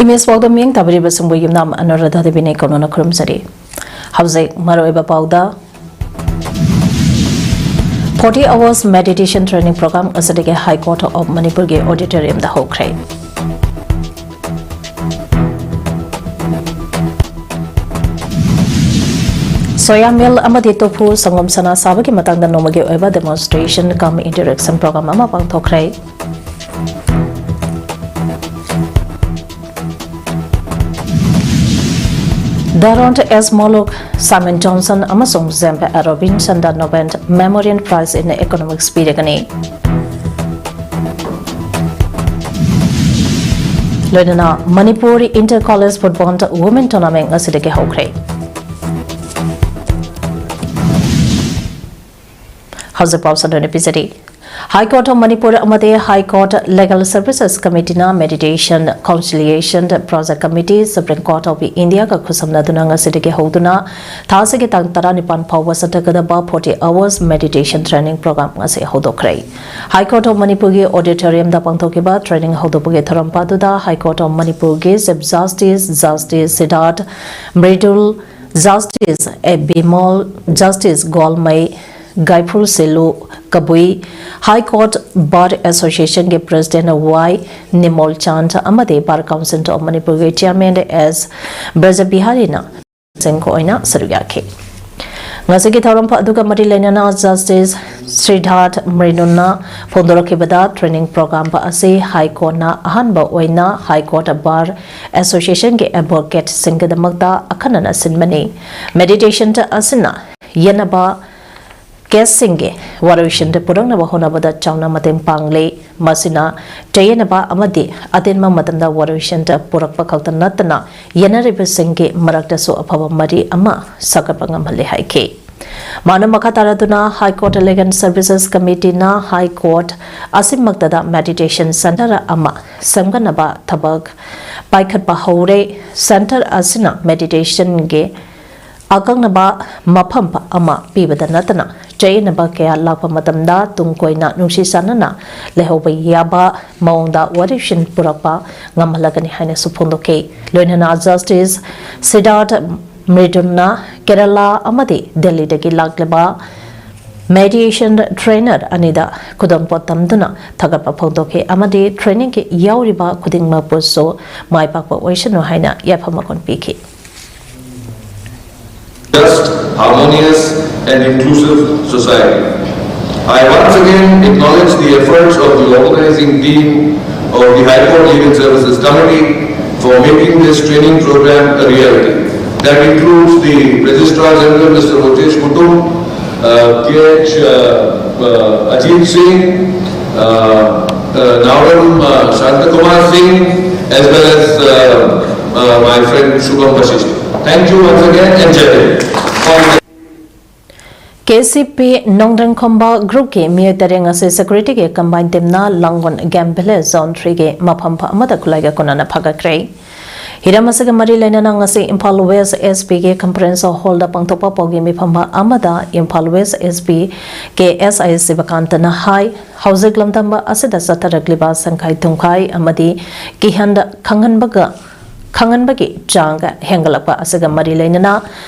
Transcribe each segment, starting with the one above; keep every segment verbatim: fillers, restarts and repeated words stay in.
ꯃꯤꯁ ꯄꯥꯎꯗ ꯃꯤꯌꯦꯡ ꯇꯥꯕꯤꯔꯤꯕꯁꯤꯡꯕꯨ ꯌꯨꯝꯅꯥꯝ ꯑꯅꯨꯔꯥꯙꯥ ꯗꯦꯕꯤꯅ ꯀꯧꯅꯅ ꯈꯨꯔꯨꯝꯖꯔꯤ꯫ ꯍꯧꯖꯤꯛ ꯃꯔꯨꯑꯣꯏꯕ ꯄꯥꯎꯗ, forty hours meditation training program ꯉꯁꯤꯗꯒꯤ High Court of ꯃꯅꯤꯄꯨꯔꯒꯤ auditoriumꯗ ꯍꯧꯈ꯭ꯔꯦ꯫ Soya meal ꯑꯃꯗꯤ tofu ꯁꯪꯒꯣꯝ ꯁꯅꯥ ꯁꯥꯕꯒꯤ ꯃꯇꯥꯡꯗ ꯅꯣꯡꯃꯒꯤ ꯑꯣꯏꯕ demonstration cum interaction program ꯑꯃ ꯄꯥꯡꯊꯣꯛꯈ꯭ꯔꯦ꯫ Daron S Moluk, Simon Johnson ꯑꯃꯁꯨꯡ Zembe Robinson-ꯗ Nobel Memorial Prize in Economics ꯄꯤꯔꯒꯅꯤ꯫ ꯂꯣꯏꯅꯅ Manipur Inter College Football Women Tournament ꯉꯁꯤꯗꯒꯤ ꯍꯧꯈ꯭ꯔꯦ꯫ ꯍꯧꯖꯤꯛ ꯄꯥꯎ ꯁꯟꯗꯣꯛꯅ ꯄꯤꯖꯔꯤ꯫ High Court of ꯃꯅꯤꯄꯨꯔ ꯑꯃꯗꯤ High Court Legal Services Committeeꯅ meditation, conciliation, project committee, Supreme Court of Indiaꯒ ꯈꯨꯠꯁꯝꯅꯗꯨꯅ ꯉꯁꯤꯗꯒꯤ ꯍꯧꯗꯨꯅ ꯊꯥ ꯑꯁꯤꯒꯤ ꯇꯥꯡ ꯇꯔꯥꯅꯤꯄꯥꯟ ꯐꯥꯎꯕ ꯆꯠꯊꯒꯗꯕ forty hours meditation training program ꯉꯁꯤ ꯍꯧꯗꯣꯛꯈ꯭ꯔꯦ꯫ High Court of ꯃꯅꯤꯄꯨꯔꯒꯤ auditoriumꯗ ꯄꯥꯡꯊꯣꯛꯈꯤꯕ training ꯍꯧꯗꯣꯛꯄꯒꯤ ꯊꯧꯔꯝ ꯑꯗꯨꯗ High Court of ꯃꯅꯤꯄꯨꯔꯒꯤ Chief Justice, Justice Siddharth Mridul, Justice A Bimol, Justice Golmai, Gaiful Selu Kabui, High Court Bar Associationꯒꯤ President Y Nimol Chand ꯑꯃꯗꯤ Bar Council of ꯃꯅꯤꯄꯨꯔꯒꯤ Chairman S ꯕ꯭ꯔꯖꯕꯤꯍꯥꯔꯤꯅ ꯁꯤꯡꯒ ꯑꯣꯏꯅ ꯁꯔꯨꯛ ꯌꯥꯈꯤ꯫ ꯉꯁꯤꯒꯤ ꯊꯧꯔꯝ ꯑꯗꯨꯒ ꯃꯔꯤ ꯂꯩꯅꯅ Justice Siddharth Mridulꯅ ꯐꯣꯡꯗꯣꯔꯛꯈꯤꯕꯗ, training program ꯑꯁꯤ High Courtꯅ ꯑꯍꯥꯟꯕ ꯑꯣꯏꯅ High Court Bar Associationꯒꯤ advocateꯁꯤꯡꯒꯤꯗꯃꯛꯇ ꯑꯈꯟꯅꯅ ꯁꯤꯟꯕꯅꯤ꯫ Meditation ꯑꯁꯤꯅ ꯌꯦꯟꯅꯕ caseꯁꯤꯡꯒꯤ ꯋꯥꯔꯣꯏꯁꯤꯟ ꯄꯨꯔꯛꯅꯕ ꯍꯣꯠꯅꯕꯗ ꯆꯥꯎꯅ ꯃꯇꯦꯡ ꯄꯥꯡꯂꯤ꯫ ꯃꯁꯤꯅ ꯇꯌꯦꯠꯅꯕ ꯑꯃꯗꯤ ꯑꯇꯦꯟꯕ ꯃꯇꯝꯗ ꯋꯥꯔꯣꯏꯁꯤꯟ ꯄꯨꯔꯛꯄ ꯈꯛꯇ ꯅꯠꯇꯅ ꯌꯦꯟꯅꯔꯤꯕꯁꯤꯡꯒꯤ ꯃꯔꯛꯇꯁꯨ ꯑꯐꯕ ꯃꯔꯤ ꯑꯃ ꯁꯥꯒꯠꯄ ꯉꯝꯍꯜꯂꯤ ꯍꯥꯏꯈꯤ꯫ ꯃꯥꯅ ꯃꯈꯥ ꯇꯥꯔꯗꯨꯅ High Court Legal Services Committeeꯅ High Court ꯑꯁꯤꯃꯛꯇꯗ meditation centre ꯑꯃ ꯁꯦꯝꯒꯠꯅꯕ ꯊꯕꯛ ꯄꯥꯏꯈꯠꯄ ꯍꯧꯔꯦ꯫ Centre ꯑꯁꯤꯅ meditationꯒꯤ ꯑꯀꯛꯅꯕ ꯃꯐꯝ ꯑꯃ ꯄꯤꯕꯗ ꯅꯠꯇꯅ ꯆꯌꯦꯠꯅꯕ ꯀꯌꯥ ꯂꯥꯛꯄ ꯃꯇꯝꯗ ꯇꯨꯡ ꯀꯣꯏꯅ ꯅꯨꯡꯁꯤ ꯆꯥꯟꯅꯅ ꯂꯩꯍꯧꯕ ꯌꯥꯕ ꯃꯑꯣꯡꯗ ꯋꯥꯔꯦꯞꯁꯤꯟ ꯄꯨꯔꯛꯄ ꯉꯝꯍꯜꯂꯒꯅꯤ ꯍꯥꯏꯅꯁꯨ ꯐꯣꯡꯗꯣꯛꯈꯤ꯫ ꯂꯣꯏꯅꯅ ꯖꯁꯇꯤꯁ ꯁꯤꯗꯥꯔꯊ ꯃ꯭ꯔꯤꯗꯨꯝꯅ ꯀꯦꯔꯂꯥ ꯑꯃꯗꯤ ꯗꯦꯜꯂꯤꯗꯒꯤ ꯂꯥꯛꯂꯤꯕ ꯃꯦꯗꯤꯌꯦꯁꯟ ꯇ꯭ꯔꯦꯅꯔ ꯑꯅꯤꯗ ꯈꯨꯗꯣꯜꯄꯣꯠ ꯇꯝꯗꯨꯅ ꯊꯥꯒꯠꯄ ꯐꯣꯡꯗꯣꯛꯈꯤ ꯑꯃꯗꯤ ꯇ꯭ꯔꯦꯅꯤꯡꯒꯤ ꯌꯥꯎꯔꯤꯕ ꯈꯨꯗꯤꯡꯃꯛꯄꯨꯁꯨ ꯃꯥꯏ ꯄꯥꯛꯄ ꯑꯣꯏꯁꯅꯨ ꯍꯥꯏꯅ ꯌꯥꯏꯐ ꯃꯀꯣꯟ ꯄꯤꯈꯤ꯫ Just, harmonious and inclusive society. I once again acknowledge the efforts of the organizing team of the High Court Legal Services Committee for making this training program a reality. That includes the Registrar General, Mister Rojesh Kutum, uh, K H uh, uh, Ajit Singh, uh, uh, Nauram uh, Shantakumar Singh, as well as uh, uh, my friend Shubham Vashisht. Thank you once again and Jai Hind. KCP ꯅꯣꯡꯗ꯭ꯔꯦꯡꯈꯣꯝꯕ group ꯀꯤ ꯃꯤꯑꯣꯏ ꯇꯔꯦꯠ ꯑꯁꯤ security ꯒꯤ combined team ꯅ ꯂꯥꯡꯒꯣꯜ game village zone three ꯒꯤ ꯃꯐꯝ ꯑꯃꯗ ꯈꯨꯠꯂꯥꯏꯒ ꯀꯣꯟꯅꯅ ꯐꯥꯒꯠꯈ꯭ꯔꯦ꯫ ꯍꯤꯔꯝ ꯑꯁꯤꯒ ꯃꯔꯤ ꯂꯩꯅꯅ ꯉꯁꯤ ꯏꯝꯐꯥꯜ West SP ꯒꯤ conference hall ꯗ ꯄꯥꯡꯊꯣꯛꯄ ꯄꯥꯎꯒꯤ ꯃꯤꯐꯝ ꯑꯃꯗ ꯏꯝꯐꯥꯜ West SP KSI ꯁꯤꯕꯀꯥꯟꯇꯅ ꯍꯥꯏ, ꯍꯧꯖꯤꯛ ꯂꯝꯗꯝ ꯑꯁꯤꯗ ꯆꯠꯊꯔꯛꯂꯤꯕ ꯁꯪꯈꯥꯏ ꯊꯨꯝꯈꯥꯏ ꯑꯃꯗꯤ ꯀꯤꯍꯟꯗ ꯈꯪꯍꯟꯕꯒ ꯈꯪꯍꯟꯕꯒꯤ ꯆꯥꯡ ꯍꯦꯟꯒꯠꯂꯛꯄ ꯑꯁꯤꯒ ꯃꯔꯤ ꯂꯩꯅꯅ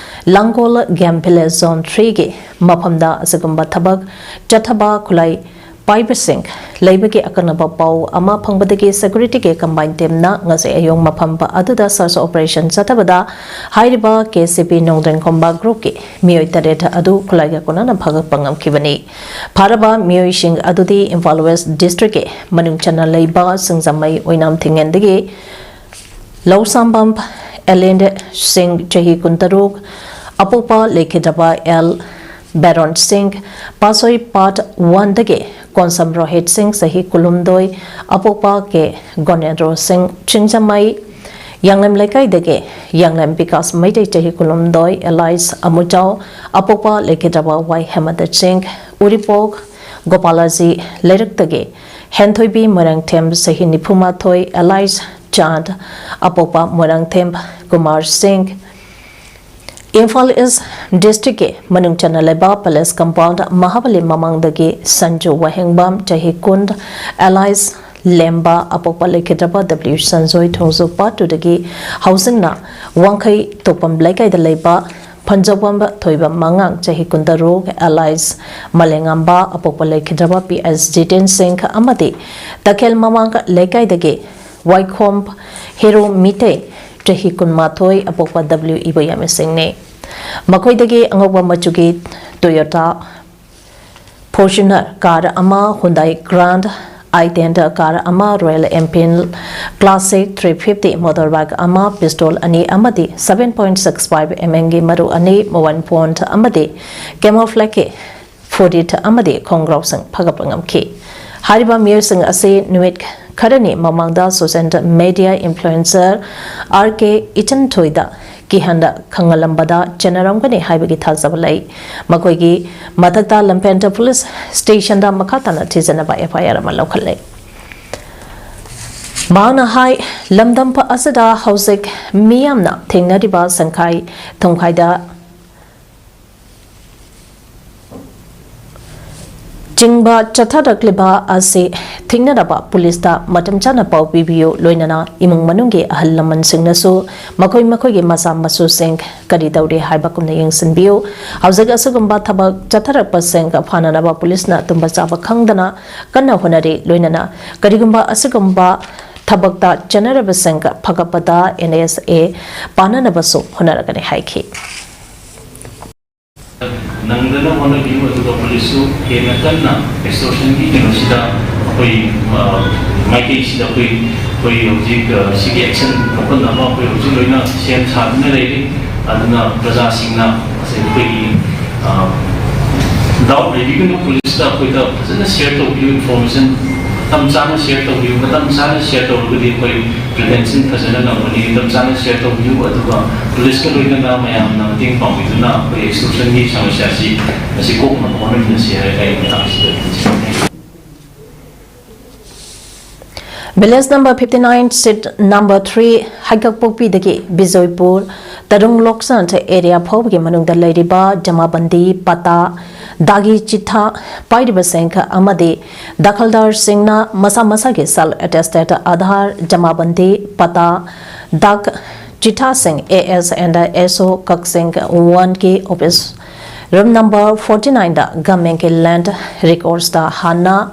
ꯂꯥꯡꯒꯣꯜ game village zone three ꯒꯤ ꯃꯐꯝꯗ ꯑꯁꯤꯒꯨꯝꯕ ꯊꯕꯛ ꯆꯠꯊꯕ ꯈꯨꯠꯂꯥꯏ ꯄꯥꯏꯕꯁꯤꯡ ꯂꯩꯕꯒꯤ ꯑꯀꯛꯅꯕ ꯄꯥꯎ ꯑꯃ ꯐꯪꯕꯗꯒꯤ security ꯒꯤ combined team ꯅ ꯉꯁꯤ ꯑꯌꯨꯛ ꯃꯐꯝ ꯑꯗꯨꯗ search operation ꯆꯠꯊꯕꯗ ꯍꯥꯏꯔꯤꯕ KCP ꯅꯣꯡꯗ꯭ꯔꯦꯡꯈꯣꯝꯕ group ꯀꯤ ꯃꯤꯑꯣꯏ ꯇꯔꯦꯠ ꯑꯗꯨ ꯈꯨꯠꯂꯥꯏꯒ ꯀꯣꯟꯅꯅ ꯐꯥꯒꯠꯄ ꯉꯝꯈꯤꯕꯅꯤ꯫ ꯐꯥꯔꯕ ꯃꯤꯑꯣꯏꯁꯤꯡ ꯑꯗꯨꯗꯤ ꯏꯝꯐꯥꯜ West district ꯀꯤ ꯃꯅꯨꯡ ꯆꯟꯅ ꯂꯩꯕ ꯁꯤꯡꯖꯃꯩ ꯑꯣꯏꯅꯥꯝ ꯊꯤꯡꯉꯦꯟꯗꯒꯤ ꯂꯧꯁꯥꯝꯕꯝ ꯑꯦꯂꯦꯟ ꯁꯤꯡ, ꯆꯍꯤ ꯀꯨꯟꯇꯔꯨꯛ, ꯑꯄꯣꯛꯄ ꯂꯩꯈꯤꯗ꯭ꯔꯕ ꯑꯦꯜ ꯕꯦꯔꯣꯟ ꯁꯤꯡ, ꯄꯥꯁꯣꯏ part one ꯗꯒꯤ ꯀꯣꯟꯁꯝ ꯔꯣꯍꯤꯠ ꯁꯤꯡ, ꯆꯍꯤ ꯀꯨꯟꯍꯨꯝꯗꯣꯏ, ꯑꯄꯣꯛꯄ ꯀꯦ ꯒꯣꯅꯦꯟꯗ꯭ꯔꯣ ꯁꯤꯡ, ꯁꯤꯡꯖꯃꯩ ꯌꯥꯡꯂꯦꯝ ꯂꯩꯀꯥꯏꯗꯒꯤ ꯌꯥꯡꯂꯦꯝ ꯕꯤꯀꯥꯁ ꯃꯩꯇꯩ, ꯆꯍꯤ ꯀꯨꯟꯍꯨꯝꯗꯣꯏ, alias ꯑꯃꯨꯆꯥꯎ, ꯑꯄꯣꯛꯄ ꯂꯩꯈꯤꯗ꯭ꯔꯕ ꯋꯥꯏ ꯍꯦꯃꯟꯇ ꯁꯤꯡ, ꯎꯔꯤꯄꯣꯛ ꯒꯣꯄꯥꯂꯥꯖꯤ ꯂꯩꯔꯛꯇꯒꯤ ꯍꯦꯟꯊꯣꯏꯕꯤ ꯃꯣꯏꯔꯥꯡꯊꯦꯝ, ꯆꯍꯤ ꯅꯤꯐꯨꯃꯥꯊꯣꯏ, alias ꯆꯥꯟꯗ, ꯑꯄꯣꯛꯄ ꯃꯣꯏꯔꯥꯡꯊꯦꯝ ꯀꯨꯃꯥꯔ ꯁꯤꯡ, ꯏꯝꯐꯥꯜ ꯏꯁ ꯗꯤꯁꯇ꯭ꯔꯤꯛꯀꯤ ꯃꯅꯨꯡ ꯆꯟꯅ ꯂꯩꯕ ꯄꯦꯂꯦꯁ ꯀꯝꯄꯥꯎꯟꯗ ꯃꯍꯥꯕꯂꯤ ꯃꯃꯥꯡꯗꯒꯤ ꯁꯟꯖꯨ ꯋꯥꯍꯦꯡꯕꯝ, ꯆꯍꯤ ꯀꯨꯟ, ꯑꯦꯂꯥꯏꯁ ꯂꯦꯝꯕ, ꯑꯄꯣꯛꯄ ꯂꯩꯈꯤꯗ꯭ꯔꯕ ꯗꯕ꯭ꯂꯤꯎ ꯁꯟꯖꯣꯏ, ꯊꯣꯡꯖꯨ ꯄꯥꯠ ꯇꯨꯗꯒꯤ ꯍꯧꯖꯤꯛꯅ ꯋꯥꯡꯈꯩ ꯇꯣꯛꯄꯝ ꯂꯩꯀꯥꯏꯗ ꯂꯩꯕ ꯐꯟꯖꯧꯕꯝꯕ ꯊꯣꯏꯕ ꯃꯉꯥꯡ, ꯆꯍꯤ ꯀꯨꯟꯇꯔꯨꯛ, ꯑꯦꯂꯥꯏꯁ ꯃꯂꯦꯉꯥꯝꯕ, ꯑꯄꯣꯛꯄ ꯂꯩꯈꯤꯗ꯭ꯔꯕ ꯄꯤ ꯑꯦꯁ ꯖꯤꯇꯦꯟ ꯁꯤꯡ ꯑꯃꯗꯤ ꯇꯈꯦꯜ ꯃꯃꯥꯡ ꯂꯩꯀꯥꯏꯗꯒꯤ ꯋꯥꯏꯈꯣꯝ ꯍꯦꯔꯣ ꯃꯤꯇꯩ, ꯆꯍꯤ ꯀꯨꯟꯃꯥꯊꯣꯏ, ꯑꯄꯣꯛꯄ ꯗꯕ꯭ꯂꯤꯎ ꯏꯕꯣꯌꯥꯝꯏꯁꯤꯡꯅꯤ꯫ ꯃꯈꯣꯏꯗꯒꯤ ꯑꯉꯧꯕ ꯃꯆꯨꯒꯤ ꯇꯣꯌꯣꯇꯥ ꯐꯣꯔꯆꯨꯅꯔ ꯀꯥꯔ ꯑꯃ, Hyundai grand I ten car ꯑꯃ, Royal Enfield classic three fifty motor bike ꯑꯃ, ꯄꯤꯁꯇꯣꯜ ꯑꯅꯤ ꯑꯃꯗꯤ seven point six five mm ꯒꯤ ꯃꯔꯨ ꯑꯅꯤ, ꯃꯣꯕꯥꯏꯜ ꯐꯣꯟ ꯑꯃꯗꯤ ꯀꯦꯃꯣꯐ꯭ꯂꯦꯛꯀꯤ ꯐꯨꯔꯤꯠ ꯑꯃꯗꯤ ꯈꯣꯡꯒ꯭ꯔꯥꯎꯁꯤꯡ ꯐꯒꯠꯄ ꯉꯝꯈꯤ꯫ ꯍꯥꯏꯔꯤꯕ ꯃꯤꯑꯣꯏꯁꯤꯡ ꯑꯁꯤ ꯅꯨꯃꯤꯠ ꯈꯔꯅꯤ ꯃꯃꯥꯡꯗ ꯁꯣꯁꯤꯌꯦꯜ ꯃꯤꯗꯤꯌꯥ ꯏꯟꯐ꯭ꯂꯨꯑꯦꯟꯁꯔ ꯑꯥꯔ ꯀꯦ ꯏꯆꯟꯊꯣꯏꯗ ꯀꯤꯍꯟꯗ ꯈꯪꯍꯜꯂꯝꯕꯗ ꯆꯦꯟꯅꯔꯝꯒꯅꯤ ꯍꯥꯏꯕꯒꯤ ꯊꯥꯖꯕ ꯂꯩ꯫ ꯃꯈꯣꯏꯒꯤ ꯃꯊꯛꯇ ꯂꯝꯐꯦꯜ ꯄꯨꯂꯤꯁ ꯁ꯭ꯇꯦꯁꯟꯗ ꯃꯈꯥ ꯇꯥꯅ ꯊꯤꯖꯤꯟꯅꯕ ꯑꯦꯐ ꯑꯥꯏ ꯑꯥꯔ ꯑꯃ ꯂꯧꯈꯠꯂꯦ꯫ ꯃꯍꯥꯛꯅ ꯍꯥꯏ, ꯂꯝꯗꯝ ꯑꯁꯤꯗ ꯍꯧꯖꯤꯛ ꯃꯤꯌꯥꯝꯅ ꯊꯦꯡꯅꯔꯤꯕ ꯁꯪꯈꯥꯏ ꯊꯨꯝꯈꯥꯏꯗ ꯆꯤꯡꯕ ꯆꯠꯊꯔꯛꯂꯤꯕ ꯑꯁꯤ ꯊꯤꯡꯅꯅꯕ ꯄꯨꯂꯤꯁꯇ ꯃꯇꯝ ꯆꯥꯅ ꯄꯥꯎ ꯄꯤꯕꯤꯌꯨ, ꯂꯣꯏꯅꯅ ꯏꯃꯨꯡ ꯃꯅꯨꯡꯒꯤ ꯑꯍꯜ ꯂꯃꯟꯁꯤꯡꯅꯁꯨ ꯃꯈꯣꯏ ꯃꯈꯣꯏꯒꯤ ꯃꯆꯥ ꯃꯁꯨꯁꯤꯡ ꯀꯔꯤ ꯇꯧꯔꯤ ꯍꯥꯏꯕ ꯀꯨꯞꯅ ꯌꯦꯡꯁꯤꯟꯕꯤꯌꯨ꯫ ꯍꯧꯖꯤꯛ ꯑꯁꯤꯒꯨꯝꯕ ꯊꯕꯛ ꯆꯠꯊꯔꯛꯄꯁꯤꯡ ꯐꯥꯅꯅꯕ ꯄꯨꯂꯤꯁꯅ ꯇꯨꯝꯕ ꯆꯥꯕ ꯈꯪꯗꯅ ꯀꯟꯅ ꯍꯣꯠꯅꯔꯤ, ꯂꯣꯏꯅꯅ ꯀꯔꯤꯒꯨꯝꯕ ꯑꯁꯤꯒꯨꯝꯕ ꯊꯕꯛꯇ ꯆꯦꯟꯅꯔꯕꯁꯤꯡ ꯐꯒꯠꯄꯗ ꯑꯦꯟ ꯑꯦꯁ ꯑꯦ ꯄꯥꯟꯅꯅꯕꯁꯨ ꯍꯣꯠꯅꯔꯒꯅꯤ ꯍꯥꯏꯈꯤ꯫ ꯅꯪꯗꯅ ꯍꯣꯠꯅꯕꯤꯌꯨ, ꯑꯗꯨꯒ ꯄꯨꯂꯤꯁꯁꯨ ꯍꯦꯟꯅ ꯀꯟꯅ ꯑꯦꯛꯁꯇꯣꯔꯁꯟꯒꯤ ꯀꯩꯅꯣꯁꯤꯗ ꯑꯩꯈꯣꯏ, ꯑ, ꯃꯥꯏꯀꯩꯁꯤꯗ ꯑꯩꯈꯣꯏ, ꯑꯩꯈꯣꯏ ꯍꯧꯖꯤꯛ, ꯑ, ꯁꯤꯒꯤ ꯑꯦꯛꯁꯟ ꯂꯧꯈꯠꯅꯕ ꯑꯩꯈꯣꯏ ꯍꯧꯖꯤꯛ ꯂꯣꯏꯅ ꯁꯦꯝ ꯁꯥꯗꯨꯅ ꯂꯩꯔꯤ꯫ ꯑꯗꯨꯅ ꯄ꯭ꯔꯖꯥꯁꯤꯡꯅ ꯉꯁꯥꯏ ꯑꯩꯈꯣꯏꯒꯤ, ꯑ, ꯗꯥꯎꯠ ꯂꯩꯕꯤꯒꯅꯨ, ꯄꯨꯂꯤꯁꯇ ꯑꯩꯈꯣꯏꯗ ꯐꯖꯅ ꯁꯤꯌꯔ ꯇꯧꯕꯤꯌꯨ, ꯏꯟꯐꯣꯔꯃꯦꯁꯟ ꯃꯇꯝ ꯆꯥꯅ ꯁꯤꯌꯔ ꯇꯧꯕꯤꯌꯨ꯫ ꯃꯇꯝ ꯆꯥꯅ ꯁꯤꯌꯔ ꯇꯧꯔꯒꯗꯤ ꯑꯩꯈꯣꯏ ꯄ꯭ꯔꯤꯚꯦꯟꯁꯟ ꯐꯖꯅ ꯉꯝꯒꯅꯤ꯫ ꯃꯇꯝ ꯆꯥꯅ ꯁꯤꯌꯔ ꯇꯧꯕꯤꯌꯨ, ꯑꯗꯨꯒ ꯄꯨꯂꯤꯁꯀ ꯂꯣꯏꯅꯅ ꯃꯌꯥꯝꯅ ꯃꯇꯦꯡ ꯄꯥꯡꯕꯤꯗꯨꯅ ꯑꯩꯈꯣꯏ ꯑꯦꯛꯁꯇꯣꯔꯁꯟꯒꯤ ꯁꯃꯁ꯭ꯌꯥꯁꯤ ꯃꯁꯤ ꯀꯣꯛꯅꯕ ꯍꯣꯠꯅꯃꯤꯟꯅꯁꯤ ꯍꯥꯏꯔꯒ ꯑꯩ ꯃꯇꯥꯡꯁꯤꯗ ꯊꯝꯖꯒꯦ꯫ Village number fifty nine, seat number three, ꯍꯩꯀꯛꯄꯣꯛꯄꯤꯗꯒꯤ ꯕꯤꯖꯣꯏꯄꯨꯔ, ꯇꯔꯨꯡ ꯂꯣꯛꯆꯟ ꯑꯦꯔꯤꯌꯥ ꯐꯥꯎꯕꯒꯤ ꯃꯅꯨꯡꯗ ꯂꯩꯔꯤꯕ ꯖꯃꯥꯕꯟꯗꯤ ꯄꯇꯥ, ꯗꯥꯒꯤ ꯆꯤꯊꯥ ꯄꯥꯏꯔꯤꯕꯁꯤꯡ ꯑꯃꯗꯤ ꯗꯈꯜꯗꯥꯔꯁꯤꯡꯅ ꯃꯁꯥ ꯃꯁꯥꯒꯤ self attested ꯑꯥꯙꯥꯔ, ꯖꯃꯥꯕꯟꯗꯤ ꯄꯇꯥ, ꯗꯥꯛ ꯆꯤꯊꯥꯁꯤꯡ, AS and SO Kakching one ꯀꯤ office room number forty nine ꯗ government ꯀꯤ land records ꯇ ꯍꯥꯟꯅ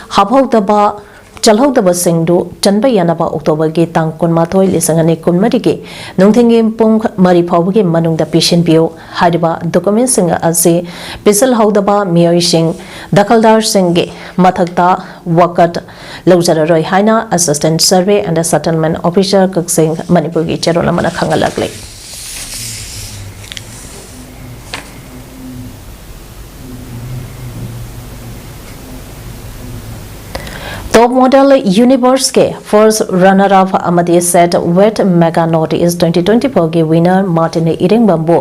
ꯍꯥꯞꯍꯧꯗꯕ, ꯆꯜꯍꯧꯗꯕꯁꯤꯡꯗꯨ ꯆꯟꯕ ꯌꯥꯅꯕ October ꯒꯤ ꯇꯥꯡ ꯀꯨꯟꯃꯥꯊꯣꯏ, ꯂꯤꯁꯤꯡ ꯑꯅꯤ ꯀꯨꯟꯃꯔꯤꯒꯤ ꯅꯨꯡꯊꯤꯜꯒꯤ ꯄꯨꯡ ꯃꯔꯤ ꯐꯥꯎꯕꯒꯤ ꯃꯅꯨꯡꯗ ꯄꯤꯁꯤꯟꯕꯤꯌꯨ꯫ ꯍꯥꯏꯔꯤꯕ document ꯁꯤꯡ ꯑꯁꯤ ꯄꯤꯁꯤꯜꯍꯧꯗꯕ ꯃꯤꯑꯣꯏꯁꯤꯡ, ꯗꯈꯜꯗꯥꯔꯁꯤꯡꯒꯤ ꯃꯊꯛꯇ ꯋꯥꯀꯠ ꯂꯧꯖꯔꯔꯣꯏ ꯍꯥꯏꯅ Assistant Survey and Settlement Officer ꯀꯛꯆꯤꯡ, ꯃꯅꯤꯄꯨꯔꯒꯤ ꯆꯦꯔꯣꯜ ꯑꯃꯅ ꯈꯪꯍꯜꯂꯛꯂꯤ꯫ Top Model Universe ꯀꯤ first runner up ꯑꯃꯗꯤ Set Wet Mega North East twenty twenty four ꯒꯤ winner ꯃꯥꯔꯇꯤꯟ ꯏꯔꯦꯡꯕꯝꯕꯨ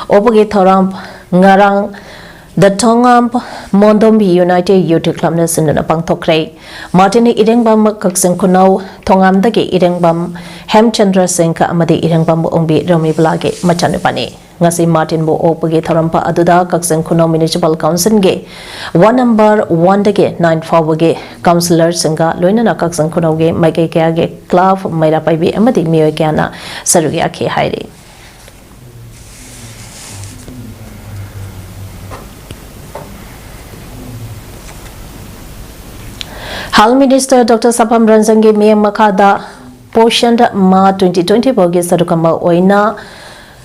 ꯑꯣꯛꯄꯒꯤ ꯊꯧꯔꯝ ꯉꯔꯥꯡ The Thongam Mondom United Youth Club ꯅ ꯁꯤꯟꯗꯨꯅ ꯄꯥꯡꯊꯣꯛꯈ꯭ꯔꯦ꯫ ꯃꯥꯔꯇꯤꯟ ꯏꯔꯦꯡꯕꯝ ꯀꯛꯆꯤꯡ ꯈꯨꯅꯧ ꯊꯣꯉꯥꯝꯗꯒꯤ ꯏꯔꯦꯡꯕꯝ ꯍꯦꯝꯆꯟꯗ꯭ꯔ ꯁꯤꯡ ꯑꯃꯗꯤ ꯏꯔꯦꯡꯕꯝ ꯑꯣꯡꯕꯤ ꯔꯣꯃꯤꯕꯂꯥꯒꯤ ꯃꯆꯥꯅꯨꯄꯥꯅꯤ꯫ ꯉꯁꯤ ꯃꯥꯔꯇꯤꯟꯕꯨ ꯑꯣꯛꯄꯒꯤ ꯊꯧꯔꯝ ꯑꯗꯨꯗ ꯀꯛꯆꯤꯡ ꯈꯨꯅꯧ Municipal Council ꯒꯤ ward number one ꯗꯒꯤ nine ꯐꯥꯎꯕꯒꯤ councillor ꯁꯤꯡꯒ ꯂꯣꯏꯅꯅ ꯀꯛꯆꯤꯡ ꯈꯨꯅꯧꯒꯤ ꯃꯥꯏꯀꯩ ꯀꯌꯥꯒꯤ club, ꯃꯩꯔꯥ ꯄꯥꯏꯕꯤ ꯑꯃꯗꯤ ꯃꯤꯑꯣꯏ ꯀꯌꯥꯅ ꯁꯔꯨꯛ ꯌꯥꯈꯤ ꯍꯥꯏꯔꯤ꯫ Health Minister Doctor ꯁꯥꯐꯝ ꯔꯟꯖꯟꯒꯤ ꯃꯤꯠꯌꯦꯡ ꯃꯈꯥꯗ Poshan Maah twenty twenty four ꯒꯤ ꯁꯔꯨꯛ ꯑꯃ ꯑꯣꯏꯅ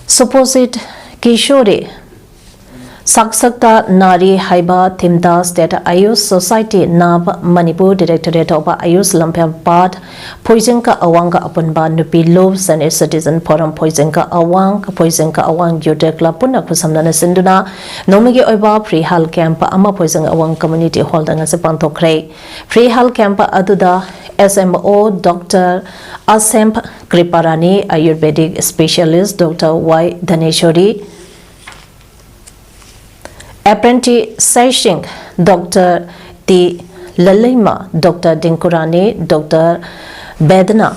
Suposhit Kishori Sashakt Nari ꯍꯥꯏꯕ theme ꯗ State Ayush Society ꯅꯥꯕ ꯃꯅꯤꯄꯨꯔ Directorate of Ayush ꯂꯝꯐꯦꯜꯄꯥꯠ, ꯐꯣꯏꯖꯤꯡꯀ ꯑꯋꯥꯡꯒ ꯑꯄꯨꯟꯕ ꯅꯨꯄꯤ ꯂꯨꯞ, Senior Citizen Forum ꯐꯣꯏꯖꯤꯡꯀ ꯑꯋꯥꯡ, ꯐꯣꯏꯖꯤꯡꯀ ꯑꯋꯥꯡ Youth Club ꯄꯨꯟꯅ ꯈꯨꯠꯁꯝꯅꯅ ꯁꯤꯟꯗꯨꯅ ꯅꯣꯡꯃꯒꯤ ꯑꯣꯏꯕ free health camp ꯑꯃ ꯐꯣꯏꯖꯤꯡ ꯑꯋꯥꯡ Community Hall ꯗ ꯉꯁꯤ ꯄꯥꯡꯊꯣꯛꯈ꯭ꯔꯦ꯫ Free health camp ꯑꯗꯨꯗ S M O Doctor Asem Kriparani, Ayurvedic Specialist Doctor Y Dhaneshwari, Apprenticesꯁꯤꯡ Doctor T Lalleima, doctor Dingkurani, doctor Bedana,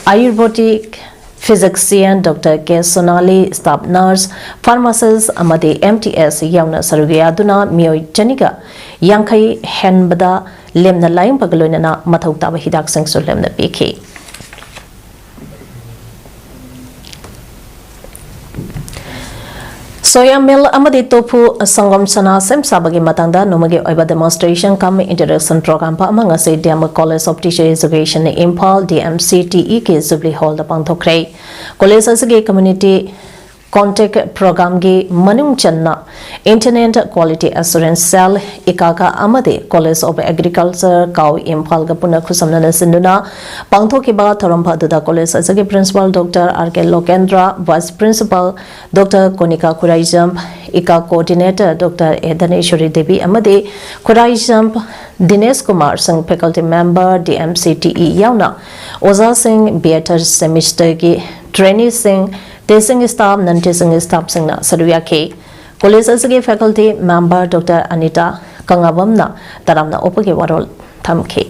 ayurvedic physician doctor K Sonali, staff nurse, pharmacist ꯑꯃꯗꯤ ꯑꯦꯝ ꯇꯤ ꯑꯦꯁ ꯌꯥꯎꯅ ꯁꯔꯨꯛ ꯌꯥꯗꯨꯅ ꯃꯤꯑꯣꯏ ꯆꯅꯤꯒ ꯌꯥꯡꯈꯩ ꯍꯦꯟꯕꯗ ꯂꯦꯝꯅ ꯂꯥꯌꯦꯡꯕꯒ ꯂꯣꯏꯅꯅ ꯃꯊꯧ ꯇꯥꯕ ꯍꯤꯗꯥꯛꯁꯤꯡꯁꯨ ꯂꯦꯝꯅ ꯄꯤꯈꯤ꯫ Soya meal ꯑꯃꯗꯤ tofu ꯁꯪꯒꯣꯝ ꯁꯅꯥ ꯁꯦꯝ ꯁꯥꯕꯒꯤ ꯃꯇꯥꯡꯗ ꯅꯣꯡꯃꯒꯤ ꯑꯣꯏꯕ demonstration cum introduction program ꯑꯃ ꯉꯁꯤ D M College of Teacher Education, Imphal, D M C T E ꯒꯤ Jubilee Hall ꯗ ꯄꯥꯡꯊꯣꯛꯈ꯭ꯔꯦ꯫ ꯀꯣꯂꯦꯖ ꯑꯁꯤꯒꯤ community contact program ꯒꯤ ꯃꯅꯨꯡ ꯆꯟꯅ Intendant Quality Assurance Cell, ꯏꯀꯥꯀꯥ ꯑꯃꯗꯤ College of Agriculture, ꯀꯥꯎ, ꯏꯝꯐꯥꯜꯒ ꯄꯨꯟꯅ ꯈꯨꯠꯁꯝꯅꯅ ꯁꯤꯟꯗꯨꯅ ꯄꯥꯡꯊꯣꯛꯈꯤꯕ ꯊꯧꯔꯝ ꯑꯗꯨꯗ ꯀꯣꯂꯦꯖ ꯑꯁꯤꯒꯤ Principal Doctor R K ꯂꯣꯀꯦꯟꯗ꯭ꯔ, Vice Principal Doctor ꯀꯣꯅꯤꯀꯥ Khuraijam, ꯏꯀꯥ Coordinator Doctor A ꯙꯅꯦꯁ꯭ꯋꯔꯤ Devi ꯑꯃꯗꯤ ꯈꯨꯔꯥꯏꯖꯝ ꯗꯤꯅꯦꯁ ꯀꯨꯃꯥꯔ ꯁꯤꯡ, faculty member, D M C T E ꯌꯥꯎꯅ ꯑꯣꯖꯥꯁꯤꯡ, B Ed third semester ꯒꯤ traineeꯁꯤꯡ, teaching staff, non teaching staffꯁꯤꯡꯅ ꯁꯔꯨꯛ ꯌꯥꯈꯤ꯫ ꯀꯣꯂꯦꯖ ꯑꯁꯤꯒꯤ faculty member Doctor ꯑꯅꯤꯇꯥ ꯀꯪꯉꯥꯕꯝꯅ ꯇꯔꯥꯝꯅ ꯑꯣꯛꯄꯒꯤ ꯋꯥꯔꯣꯜ ꯊꯝꯈꯤ꯫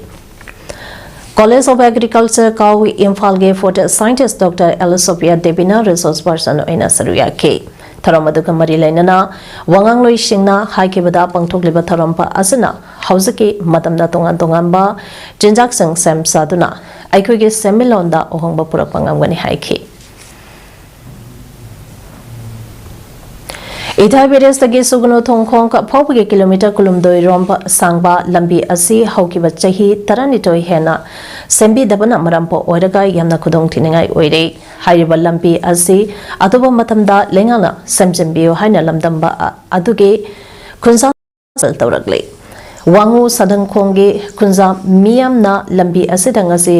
College of Agriculture, ꯀꯥꯎ, ꯏꯝꯐꯥꯜꯒꯤ food scientist Doctor ꯑꯦꯂꯤꯁꯣꯐꯤꯌꯥ ꯗꯦꯕꯤꯅ resource person ꯑꯣꯏꯅ ꯁꯔꯨꯛ ꯌꯥꯈꯤ꯫ ꯊꯧꯔꯝ ꯑꯗꯨꯒ ꯃꯔꯤ ꯂꯩꯅꯅ ꯋꯥꯉꯥꯡꯂꯣꯏꯁꯤꯡꯅ ꯍꯥꯏꯈꯤꯕꯗ, ꯄꯥꯡꯊꯣꯛꯂꯤꯕ ꯊꯧꯔꯝ ꯑꯁꯤꯅ ꯍꯧꯖꯤꯛꯀꯤ ꯃꯇꯝꯗ ꯇꯣꯉꯥꯟ ꯇꯣꯉꯥꯟꯕ ꯆꯤꯟꯖꯥꯛꯁꯤꯡ ꯁꯦꯝ ꯁꯥꯗꯨꯅ ꯑꯩꯈꯣꯏꯒꯤ ꯁꯦꯟꯃꯤꯠꯂꯣꯟꯗ ꯑꯍꯣꯡꯕ ꯄꯨꯔꯛꯄ ꯉꯝꯒꯅꯤ ꯍꯥꯏꯈꯤ꯫ ꯏꯊꯥꯏ barrageꯇꯒꯤ ꯁꯨꯒꯅꯨ ꯊꯣꯡꯈꯣꯡ ꯐꯥꯎꯕꯒꯤ kilometre ꯀꯨꯟꯍꯨꯝꯗꯣꯏ ꯔꯣꯝ ꯁꯥꯡꯕ ꯂꯝꯕꯤ ꯑꯁꯤ ꯍꯧꯈꯤꯕ ꯆꯍꯤ ꯇꯔꯥꯅꯤꯊꯣꯏ ꯍꯦꯟꯅ ꯁꯦꯝꯕꯤꯗꯕꯅ ꯃꯔꯝ ꯑꯣꯏꯔꯒ ꯌꯥꯝꯅ ꯈꯨꯗꯣꯡꯊꯤꯅꯤꯡꯉꯥꯏ ꯑꯣꯏꯔꯦ꯫ ꯍꯥꯏꯔꯤꯕ ꯂꯝꯕꯤ ꯑꯁꯤ ꯑꯊꯨꯕ ꯃꯇꯝꯗ ꯂꯩꯉꯥꯛꯅ ꯁꯦꯝꯖꯤꯟꯕꯤꯌꯨ ꯍꯥꯏꯅ ꯂꯝꯗꯝꯕ ꯑ-, ꯑꯗꯨꯒꯤ ꯈꯨꯟꯖꯥ ꯇꯧꯔꯛꯂꯤ꯫ ꯋꯥꯉꯨ ꯁꯥꯗꯪꯈꯣꯡꯒꯤ ꯈꯨꯟꯖꯥ ꯃꯤꯌꯥꯝꯅ ꯂꯝꯕꯤ ꯑꯁꯤꯗ ꯉꯁꯤ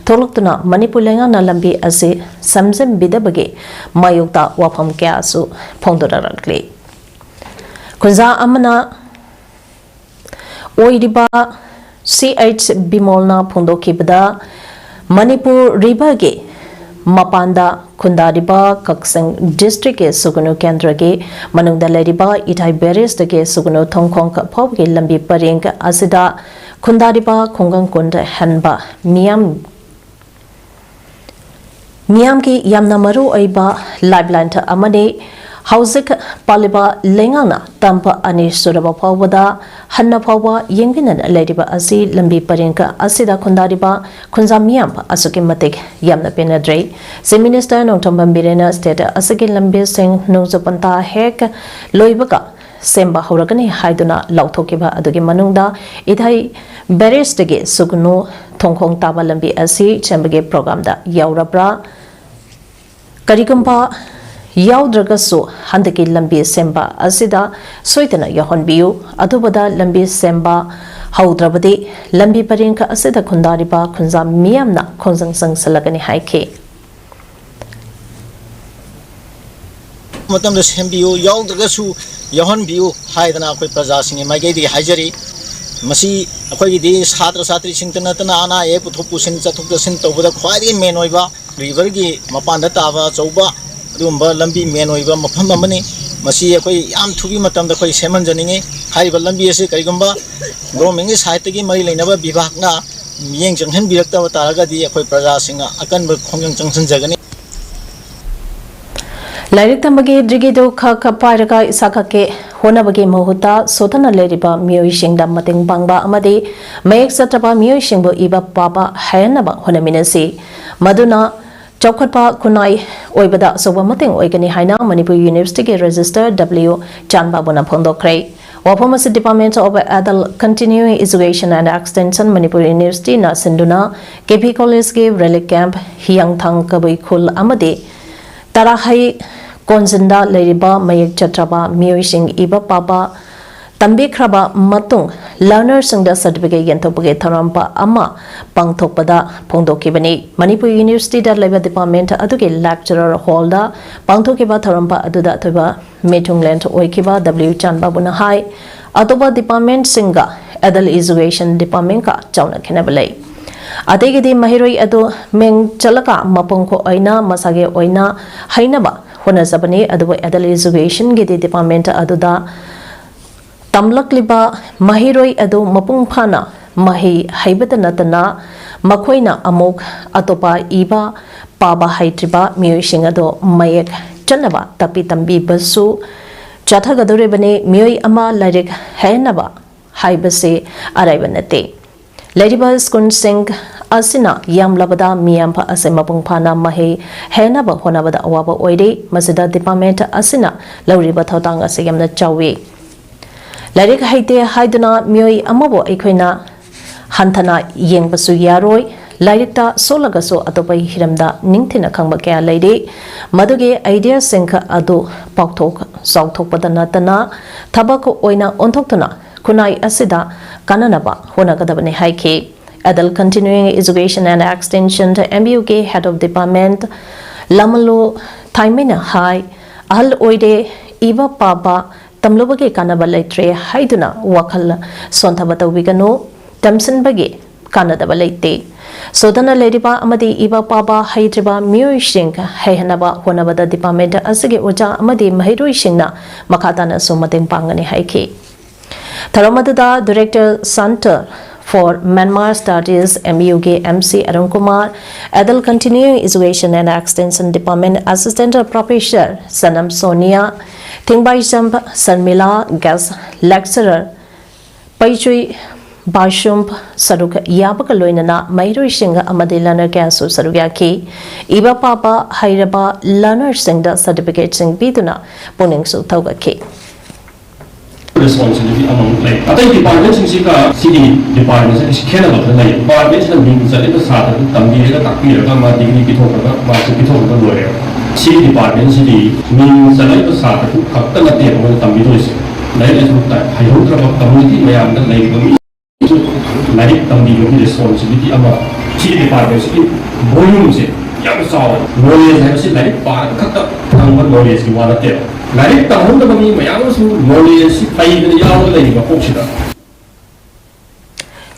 ꯊꯣꯛꯂꯛꯇꯨꯅ ꯃꯅꯤꯄꯨꯔ ꯂꯩꯉꯥꯛꯅ ꯂꯝꯕꯤ ꯑꯁꯤ ꯁꯦꯝꯖꯤꯟꯕꯤꯗꯕꯒꯤ ꯃꯥꯌꯣꯛꯇ ꯋꯥꯐꯝ ꯀꯌꯥꯁꯨ ꯐꯣꯡꯗꯣꯔꯛꯂꯤ꯫ ꯈꯨꯟꯖꯥ ꯑꯃꯅ ꯑꯣꯏꯔꯤꯕ ꯁꯤ ꯑꯩꯆ ꯕꯤꯃꯣꯜꯅ ꯐꯣꯡꯗꯣꯛꯈꯤꯕꯗ, ꯃꯅꯤꯄꯨꯔ ꯔꯤꯚꯔꯒꯤ ꯃꯄꯥꯟꯗ ꯈꯨꯟꯗꯥꯔꯤꯕ ꯀꯛꯆꯤꯡ districtꯀꯤ ꯁꯨꯒꯅꯨ ꯀꯦꯟꯗ꯭ꯔꯒꯤ ꯃꯅꯨꯡꯗ ꯂꯩꯔꯤꯕ ꯏꯊꯥꯏ barrageꯇꯒꯤ ꯁꯨꯒꯅꯨ ꯊꯣꯡꯈꯣꯡ ꯐꯥꯎꯕꯒꯤ ꯂꯝꯕꯤ ꯄꯔꯦꯡ ꯑꯁꯤꯗ ꯈꯨꯟꯗꯥꯔꯤꯕ ꯈꯨꯡꯒꯪ ꯀꯨꯟꯗ ꯍꯦꯟꯕ ꯃꯤꯌꯥꯝ, ꯃꯤꯌꯥꯝꯒꯤ ꯌꯥꯝꯅ ꯃꯔꯨ ꯑꯣꯏꯕ lifeline ꯑꯃꯅꯤ꯫ ꯍꯧꯖꯤꯛ ꯄꯥꯜꯂꯤꯕ ꯂꯩꯉꯥꯛꯅ ꯇꯝꯕ ꯑꯅꯤ ꯁꯨꯔꯕ ꯐꯥꯎꯕꯗ ꯍꯟꯅ ꯐꯥꯎꯕ ꯌꯦꯡꯕꯤꯅ ꯂꯩꯔꯤꯕ ꯑꯁꯤ ꯂꯝꯕꯤ ꯄꯔꯦꯡ ꯑꯁꯤꯗ ꯈꯨꯟꯗꯥꯔꯤꯕ ꯈꯨꯟꯖꯥ ꯃꯤꯌꯥꯝ ꯑꯁꯨꯛꯀꯤ ꯃꯇꯤꯛ ꯌꯥꯝꯅ ꯄꯦꯟꯅꯗ꯭ꯔꯦ꯫ Chief Minister ꯅꯣꯡꯊꯣꯝꯕꯝ ꯕꯤꯔꯦꯟꯅ state ꯑꯁꯤꯒꯤ ꯂꯝꯕꯤꯁꯤꯡ ꯅꯣꯡꯖꯨ ꯄꯟꯊꯥ ꯍꯦꯛ ꯂꯣꯏꯕꯒ ꯁꯦꯝꯕ ꯍꯧꯔꯒꯅꯤ ꯍꯥꯏꯗꯨꯅ ꯂꯥꯎꯊꯣꯛꯈꯤꯕ ꯑꯗꯨꯒꯤ ꯃꯅꯨꯡꯗ ꯏꯊꯩ barrageꯇꯒꯤ ꯁꯨꯒꯅꯨ ꯊꯣꯡꯈꯣꯡ ꯇꯥꯕ ꯂꯝꯕꯤ ꯑꯁꯤ ꯁꯦꯝꯕꯒꯤ programꯗ ꯌꯥꯎꯔꯕ꯭ꯔꯥ? ꯀꯔꯤꯒꯨꯝꯕ ꯌꯥꯎꯗ꯭ꯔꯒꯁꯨ ꯍꯟꯗꯛꯀꯤ ꯂꯝꯕꯤ ꯁꯦꯝꯕ ꯑꯁꯤꯗ ꯁꯣꯏꯗꯅ ꯌꯥꯎꯍꯟꯕꯤꯌꯨ꯫ ꯑꯊꯨꯕꯗ ꯂꯝꯕꯤ ꯁꯦꯝꯕ ꯍꯧꯗ꯭ꯔꯕꯗꯤ ꯂꯝꯕꯤ ꯄꯔꯦꯡ ꯑꯁꯤꯗ ꯈꯨꯟꯗꯥꯔꯤꯕ ꯈꯨꯟꯖꯥ ꯃꯤꯌꯥꯝꯅ ꯈꯣꯡꯖꯪ ꯆꯪꯁꯤꯜꯂꯒꯅꯤ ꯍꯥꯏꯈꯤ꯫ ꯃꯇꯝꯗ ꯁꯦꯝꯕꯤꯌꯨ, ꯌꯥꯎꯗ꯭ꯔꯒꯁꯨ ꯌꯥꯎꯍꯟꯕꯤꯌꯨ ꯍꯥꯏꯗꯅ ꯑꯩꯈꯣꯏ ꯄ꯭ꯔꯖꯥꯁꯤꯡꯒꯤ ꯃꯥꯏꯀꯩꯗꯒꯤ ꯍꯥꯏꯖꯔꯤ꯫ ꯃꯁꯤ ꯑꯩꯈꯣꯏꯒꯤꯗꯤ ꯁꯥꯇ꯭ꯔ ꯁꯥꯇ꯭ꯔꯤꯁꯤꯡꯇ ꯅꯠꯇꯅ ꯑꯅꯥ ꯑꯌꯦꯛ ꯄꯨꯊꯣꯛ ꯄꯨꯁꯤꯟ ꯆꯠꯊꯣꯛ ꯆꯠꯁꯤꯟ ꯇꯧꯕꯗ ꯈ꯭ꯋꯥꯏꯗꯒꯤ main ꯑꯣꯏꯕ riverꯒꯤ ꯃꯄꯥꯟꯗ ꯇꯥꯕ ꯑꯆꯧꯕ ꯑꯗꯨꯒꯨꯝꯕ ꯂꯝꯕꯤ main ꯑꯣꯏꯕ ꯃꯐꯝ ꯑꯃꯅꯤ꯫ ꯃꯁꯤ ꯑꯩꯈꯣꯏ ꯌꯥꯝ ꯊꯨꯕꯤ ꯃꯇꯝꯗ ꯑꯩꯈꯣꯏ ꯁꯦꯝꯍꯟꯖꯅꯤꯡꯉꯤ꯫ ꯍꯥꯏꯔꯤꯕ ꯂꯝꯕꯤ ꯑꯁꯤ ꯀꯔꯤꯒꯨꯝꯕ governmentꯀꯤ sideꯇꯒꯤ ꯃꯔꯤ ꯂꯩꯅꯕ ꯕꯤꯚꯥꯒꯅ ꯃꯤꯠꯌꯦꯡ ꯆꯪꯍꯟꯕꯤꯔꯛꯇꯕ ꯇꯥꯔꯒꯗꯤ ꯑꯩꯈꯣꯏ ꯄ꯭ꯔꯖꯥꯁꯤꯡꯅ ꯑꯀꯟꯕ ꯈꯣꯡꯖꯪ ꯆꯪꯁꯤꯟꯖꯒꯅꯤ꯫ ꯂꯥꯏꯔꯤꯛ ꯇꯝꯕꯒꯤ degreeꯗꯨ ꯈꯛ ꯄꯥꯏꯔꯒ ꯏꯁꯥ ꯈꯛꯀꯤ ꯍꯣꯠꯅꯕꯒꯤ ꯃꯍꯨꯠꯇ ꯁꯣꯊꯅ ꯂꯩꯔꯤꯕ ꯃꯤꯑꯣꯏꯁꯤꯡꯗ ꯃꯇꯦꯡ ꯄꯥꯡꯕ ꯑꯃꯗꯤ ꯃꯌꯦꯛ ꯆꯠꯇ꯭ꯔꯕ ꯃꯤꯑꯣꯏꯁꯤꯡꯕꯨ ꯏꯕ ꯄꯥꯕ ꯍꯩꯍꯟꯅꯕ ꯍꯣꯠꯅꯃꯤꯟꯅꯁꯤ꯫ ꯃꯗꯨꯅ ꯆꯥꯎꯈꯠꯄ ꯈꯨꯟꯅꯥꯏ ꯑꯣꯏꯕꯗ ꯑꯆꯧꯕ ꯃꯇꯦꯡ ꯑꯣꯏꯒꯅꯤ ꯍꯥꯏꯅ ꯃꯅꯤꯄꯨꯔ Universityꯒꯤ Registrar W ꯆꯥꯟꯕꯥꯕꯨꯅ ꯐꯣꯡꯗꯣꯛꯈ꯭ꯔꯦ꯫ ꯋꯥꯐꯝ ꯑꯁꯤ Department of Adult Continuing Education and Extension, Manipur Universityꯅ ꯁꯤꯟꯗꯨꯅ ꯀꯦ ꯄꯤ ꯀꯣꯂꯦꯖꯀꯤ relief camp ꯍꯤꯌꯥꯡꯊꯥꯡ ꯀꯕꯨꯏ ꯈꯨꯜ ꯑꯃꯗꯤ ꯇꯔꯥꯍꯩ ꯀꯣꯟꯖꯤꯟꯗ ꯂꯩꯔꯤꯕ ꯃꯌꯦꯛ ꯆꯠꯇ꯭ꯔꯕ ꯃꯤꯑꯣꯏꯁꯤꯡ ꯏꯕ ꯄꯥꯕ ꯇꯝꯕꯤꯈ꯭ꯔꯕ ꯃꯇꯨꯡ learnerꯁꯤꯡꯗ certificate ꯌꯦꯟꯊꯣꯛꯄꯒꯤ ꯊꯧꯔꯝ ꯑꯃ ꯄꯥꯡꯊꯣꯛꯄꯗ ꯐꯣꯡꯗꯣꯛꯈꯤꯕꯅꯤ꯫ ꯃꯅꯤꯄꯨꯔ Universityꯗ ꯂꯩꯕ department ꯑꯗꯨꯒꯤ lecturer hallꯗ ꯄꯥꯡꯊꯣꯛꯈꯤꯕ ꯊꯧꯔꯝ ꯑꯗꯨꯗ ꯑꯊꯣꯏꯕ ꯃꯤꯊꯨꯡꯂꯦꯟ ꯑꯣꯏꯈꯤꯕ W ꯆꯥꯟꯕꯥꯕꯨꯅ ꯍꯥꯏ, ꯑꯇꯣꯞꯄ departmentꯁꯤꯡꯒ adult education departmentꯀ ꯆꯥꯎꯅ ꯈꯦꯠꯅꯕ ꯂꯩ꯫ ꯑꯇꯩꯒꯤꯗꯤ ꯃꯍꯩꯔꯣꯏ ꯑꯗꯨ ꯃꯤꯡ ꯆꯠꯂꯒ ꯃꯄꯨꯡ ꯑꯣꯏꯅ ꯃꯁꯥꯒꯤ ꯑꯣꯏꯅ ꯍꯩꯅꯕ ꯍꯣꯠꯅꯖꯕꯅꯤ, ꯑꯗꯨꯕꯨ adult educationꯒꯤꯗꯤ department ꯑꯗꯨꯗ ꯇꯝꯂꯛꯂꯤꯕ ꯃꯍꯩꯔꯣꯏ ꯑꯗꯨ ꯃꯄꯨꯡ ꯐꯥꯅ ꯃꯍꯩ ꯍꯩꯕꯗ ꯅꯠꯇꯅ ꯃꯈꯣꯏꯅ ꯑꯃꯨꯛ ꯑꯇꯣꯞꯄ ꯏꯕ ꯄꯥꯕ ꯍꯩꯇ꯭ꯔꯤꯕ ꯃꯤꯑꯣꯏꯁꯤꯡ ꯑꯗꯨ ꯃꯌꯦꯛ ꯆꯟꯅꯕ ꯇꯥꯛꯄꯤ ꯇꯝꯕꯤꯕꯁꯨ ꯆꯠꯊꯒꯗꯧꯔꯤꯕꯅꯤ꯫ ꯃꯤꯑꯣꯏ ꯑꯃ ꯂꯥꯏꯔꯤꯛ ꯍꯩꯍꯟꯅꯕ ꯍꯥꯏꯕꯁꯤ ꯑꯔꯥꯏꯕ ꯅꯠꯇꯦ꯫ ꯂꯩꯔꯤꯕ ꯁ꯭ꯀꯨꯜꯁꯤꯡ ꯑꯁꯤꯅ ꯌꯥꯝꯂꯕꯗ ꯃꯤꯌꯥꯝ ꯑꯁꯦ ꯃꯄꯨꯡ ꯐꯥꯅ ꯃꯍꯩ ꯍꯩꯍꯟꯅꯕ ꯍꯣꯠꯅꯕꯗ ꯑꯋꯥꯕ ꯑꯣꯏꯔꯤ꯫ ꯃꯁꯤꯗ ꯗꯤꯄꯥꯔꯠꯃꯦꯟꯠ ꯑꯁꯤꯅ ꯂꯧꯔꯤꯕ ꯊꯧꯗꯥꯡ ꯑꯁꯤ ꯌꯥꯝꯅ ꯆꯥꯎꯏ꯫ ꯂꯥꯏꯔꯤꯛ ꯍꯩꯇꯦ ꯍꯥꯏꯗꯨꯅ ꯃꯤꯑꯣꯏ ꯑꯃꯕꯨ ꯑꯩꯈꯣꯏꯅ ꯍꯟꯊꯅ ꯌꯦꯡꯕꯁꯨ ꯌꯥꯔꯣꯏ꯫ ꯂꯥꯏꯔꯤꯛꯇ ꯁꯣꯜꯂꯒꯁꯨ ꯑꯇꯣꯞꯄ ꯍꯤꯔꯝꯗ ꯅꯤꯡꯊꯤꯅ ꯈꯪꯕ ꯀꯌꯥ ꯂꯩꯔꯤ꯫ ꯃꯗꯨꯒꯤ ꯑꯥꯏꯗꯤꯌꯥꯁꯤꯡ ꯑꯗꯨ ꯄꯥꯎꯊꯣꯛ ꯆꯥꯎꯊꯣꯛꯄꯗ ꯅꯠꯇꯅ ꯊꯕꯛ ꯑꯣꯏꯅ ꯑꯣꯟꯊꯣꯛꯇꯨꯅ ꯈꯨꯟꯅꯥꯏ ꯑꯁꯤꯗ ꯀꯥꯟꯅꯅꯕ ꯍꯣꯠꯅꯒꯗꯕꯅꯤ ꯍꯥꯏꯈꯤ꯫ Adult Continuing Education and Extension, M U K Head of Department ꯂꯃꯂꯨ ꯊꯥꯏꯃꯩꯅ ꯍꯥꯏ, ꯑꯍꯜ ꯑꯣꯏꯔꯦ, ꯏꯕ ꯄꯥꯕ ꯇꯝꯂꯨꯕꯒꯤ ꯀꯥꯟꯅꯕ ꯂꯩꯇ꯭ꯔꯦ ꯍꯥꯏꯗꯨꯅ ꯋꯥꯈꯜ ꯁꯣꯟꯊꯕ ꯇꯧꯕꯤꯒꯅꯨ꯫ ꯇꯝꯁꯤꯟꯕꯒꯤ ꯀꯥꯟꯅꯗꯕ ꯂꯩꯇꯦ꯫ ꯁꯣꯗꯅ ꯂꯩꯔꯤꯕ ꯑꯃꯗꯤ ꯏꯕ ꯄꯥꯕ ꯍꯩꯇ꯭ꯔꯤꯕ ꯃꯤꯑꯣꯏꯁꯤꯡ ꯍꯩꯍꯟꯅꯕ ꯍꯣꯠꯅꯕꯗ ꯗꯤꯄꯥꯔꯠꯃꯦꯟꯠ ꯑꯁꯤꯒꯤ ꯑꯣꯖꯥ ꯑꯃꯗꯤ ꯃꯍꯩꯔꯣꯏꯁꯤꯡꯅ ꯃꯈꯥ ꯇꯥꯅꯁꯨ ꯃꯇꯦꯡ ꯄꯥꯡꯒꯅꯤ ꯍꯥꯏꯈꯤ꯫ ꯊꯧꯔꯝ ꯑꯗꯨꯗ Director Center for Myanmar Studies, M U K, M C Arun Kumar, Adult Continuing Education and Extension Department Assistant Professor ꯁꯅꯝ Sonia, ꯊꯤꯡꯕꯥꯏꯖꯝ Sharmila, Guest Lecturer ꯄꯩꯆꯨꯏ ꯕꯥꯁꯨꯝ ꯁꯔꯨꯛ ꯌꯥꯕꯒ ꯂꯣꯏꯅꯅ ꯃꯍꯩꯔꯣꯏꯁꯤꯡ ꯑꯃꯗꯤ learner ꯀꯌꯥꯁꯨ ꯁꯔꯨꯛ ꯌꯥꯈꯤ꯫ ꯏꯕ ꯄꯥꯕ ꯍꯩꯔꯕ learnerꯁꯤꯡꯗ certificateꯁꯤꯡ ꯄꯤꯗꯨꯅ ꯄꯨꯛꯅꯤꯡꯁꯨ ꯊꯧꯒꯠꯈꯤ꯫ Responsibility ꯑꯃꯃꯨꯛ ꯂꯩ꯫ ꯑꯇꯩ departmentꯁꯤꯡꯁꯤꯒ ꯁꯤꯒꯤ departmentꯁꯤꯒ ꯈꯦꯠꯅꯕ ꯈꯔ ꯂꯩ꯫ Departmentꯁꯤꯅ ꯃꯤꯡ ꯆꯠꯂꯤꯕ ꯁꯥꯇ꯭ꯔꯗꯨ ꯇꯝꯕꯤꯔꯒ ꯇꯥꯛꯄꯤꯔꯒ ꯃꯥ degree ꯄꯤꯊꯣꯛꯈ꯭ꯔꯒ ꯃꯥꯁꯨ ꯄꯤꯊꯣꯛꯈ꯭ꯔꯒ ꯂꯣꯏꯔꯦ꯫ ꯁꯤꯒꯤ departmentꯁꯤꯗꯤ ꯃꯤꯡ ꯆꯠꯂꯛꯏꯕ ꯁꯥꯇ꯭ꯔꯗꯨ ꯈꯛꯇ ꯅꯠꯇꯦꯕ ꯃꯣꯏꯅ ꯇꯝꯕꯤꯗꯣꯏꯁꯦ꯫ ꯂꯥꯏꯔꯤꯛ ꯂꯥꯏꯁꯨ ꯍꯩꯍꯧꯗ꯭ꯔꯕ community ꯃꯌꯥꯝꯗ ꯂꯩꯔꯤꯕ ꯃꯤ ꯂꯥꯏꯔꯤꯛ ꯇꯝꯕꯤꯕꯒꯤ responsibility ꯑꯃ ꯁꯤꯒꯤ departmentꯁꯤꯒꯤ volumeꯁꯦ ꯌꯥꯝ ꯆꯥꯎꯋꯦ꯫ Knowledge ꯍꯥꯏꯕꯁꯤ ꯂꯥꯏꯔꯤꯛ ꯄꯥꯔꯒ ꯈꯛꯇ ꯐꯪꯕ knowledgeꯀꯤ ꯋꯥ ꯅꯠꯇꯦꯕ꯫ ꯂꯥꯏꯔꯤꯛ ꯇꯝꯍꯧꯗꯕ ꯃꯤ ꯃꯌꯥꯝ ꯑꯃꯁꯨ knowledgeꯁꯤ ꯄꯩꯗꯅ ꯌꯥꯎꯔꯒ ꯂꯩꯔꯤꯕ ꯀꯣꯛꯁꯤꯗ꯫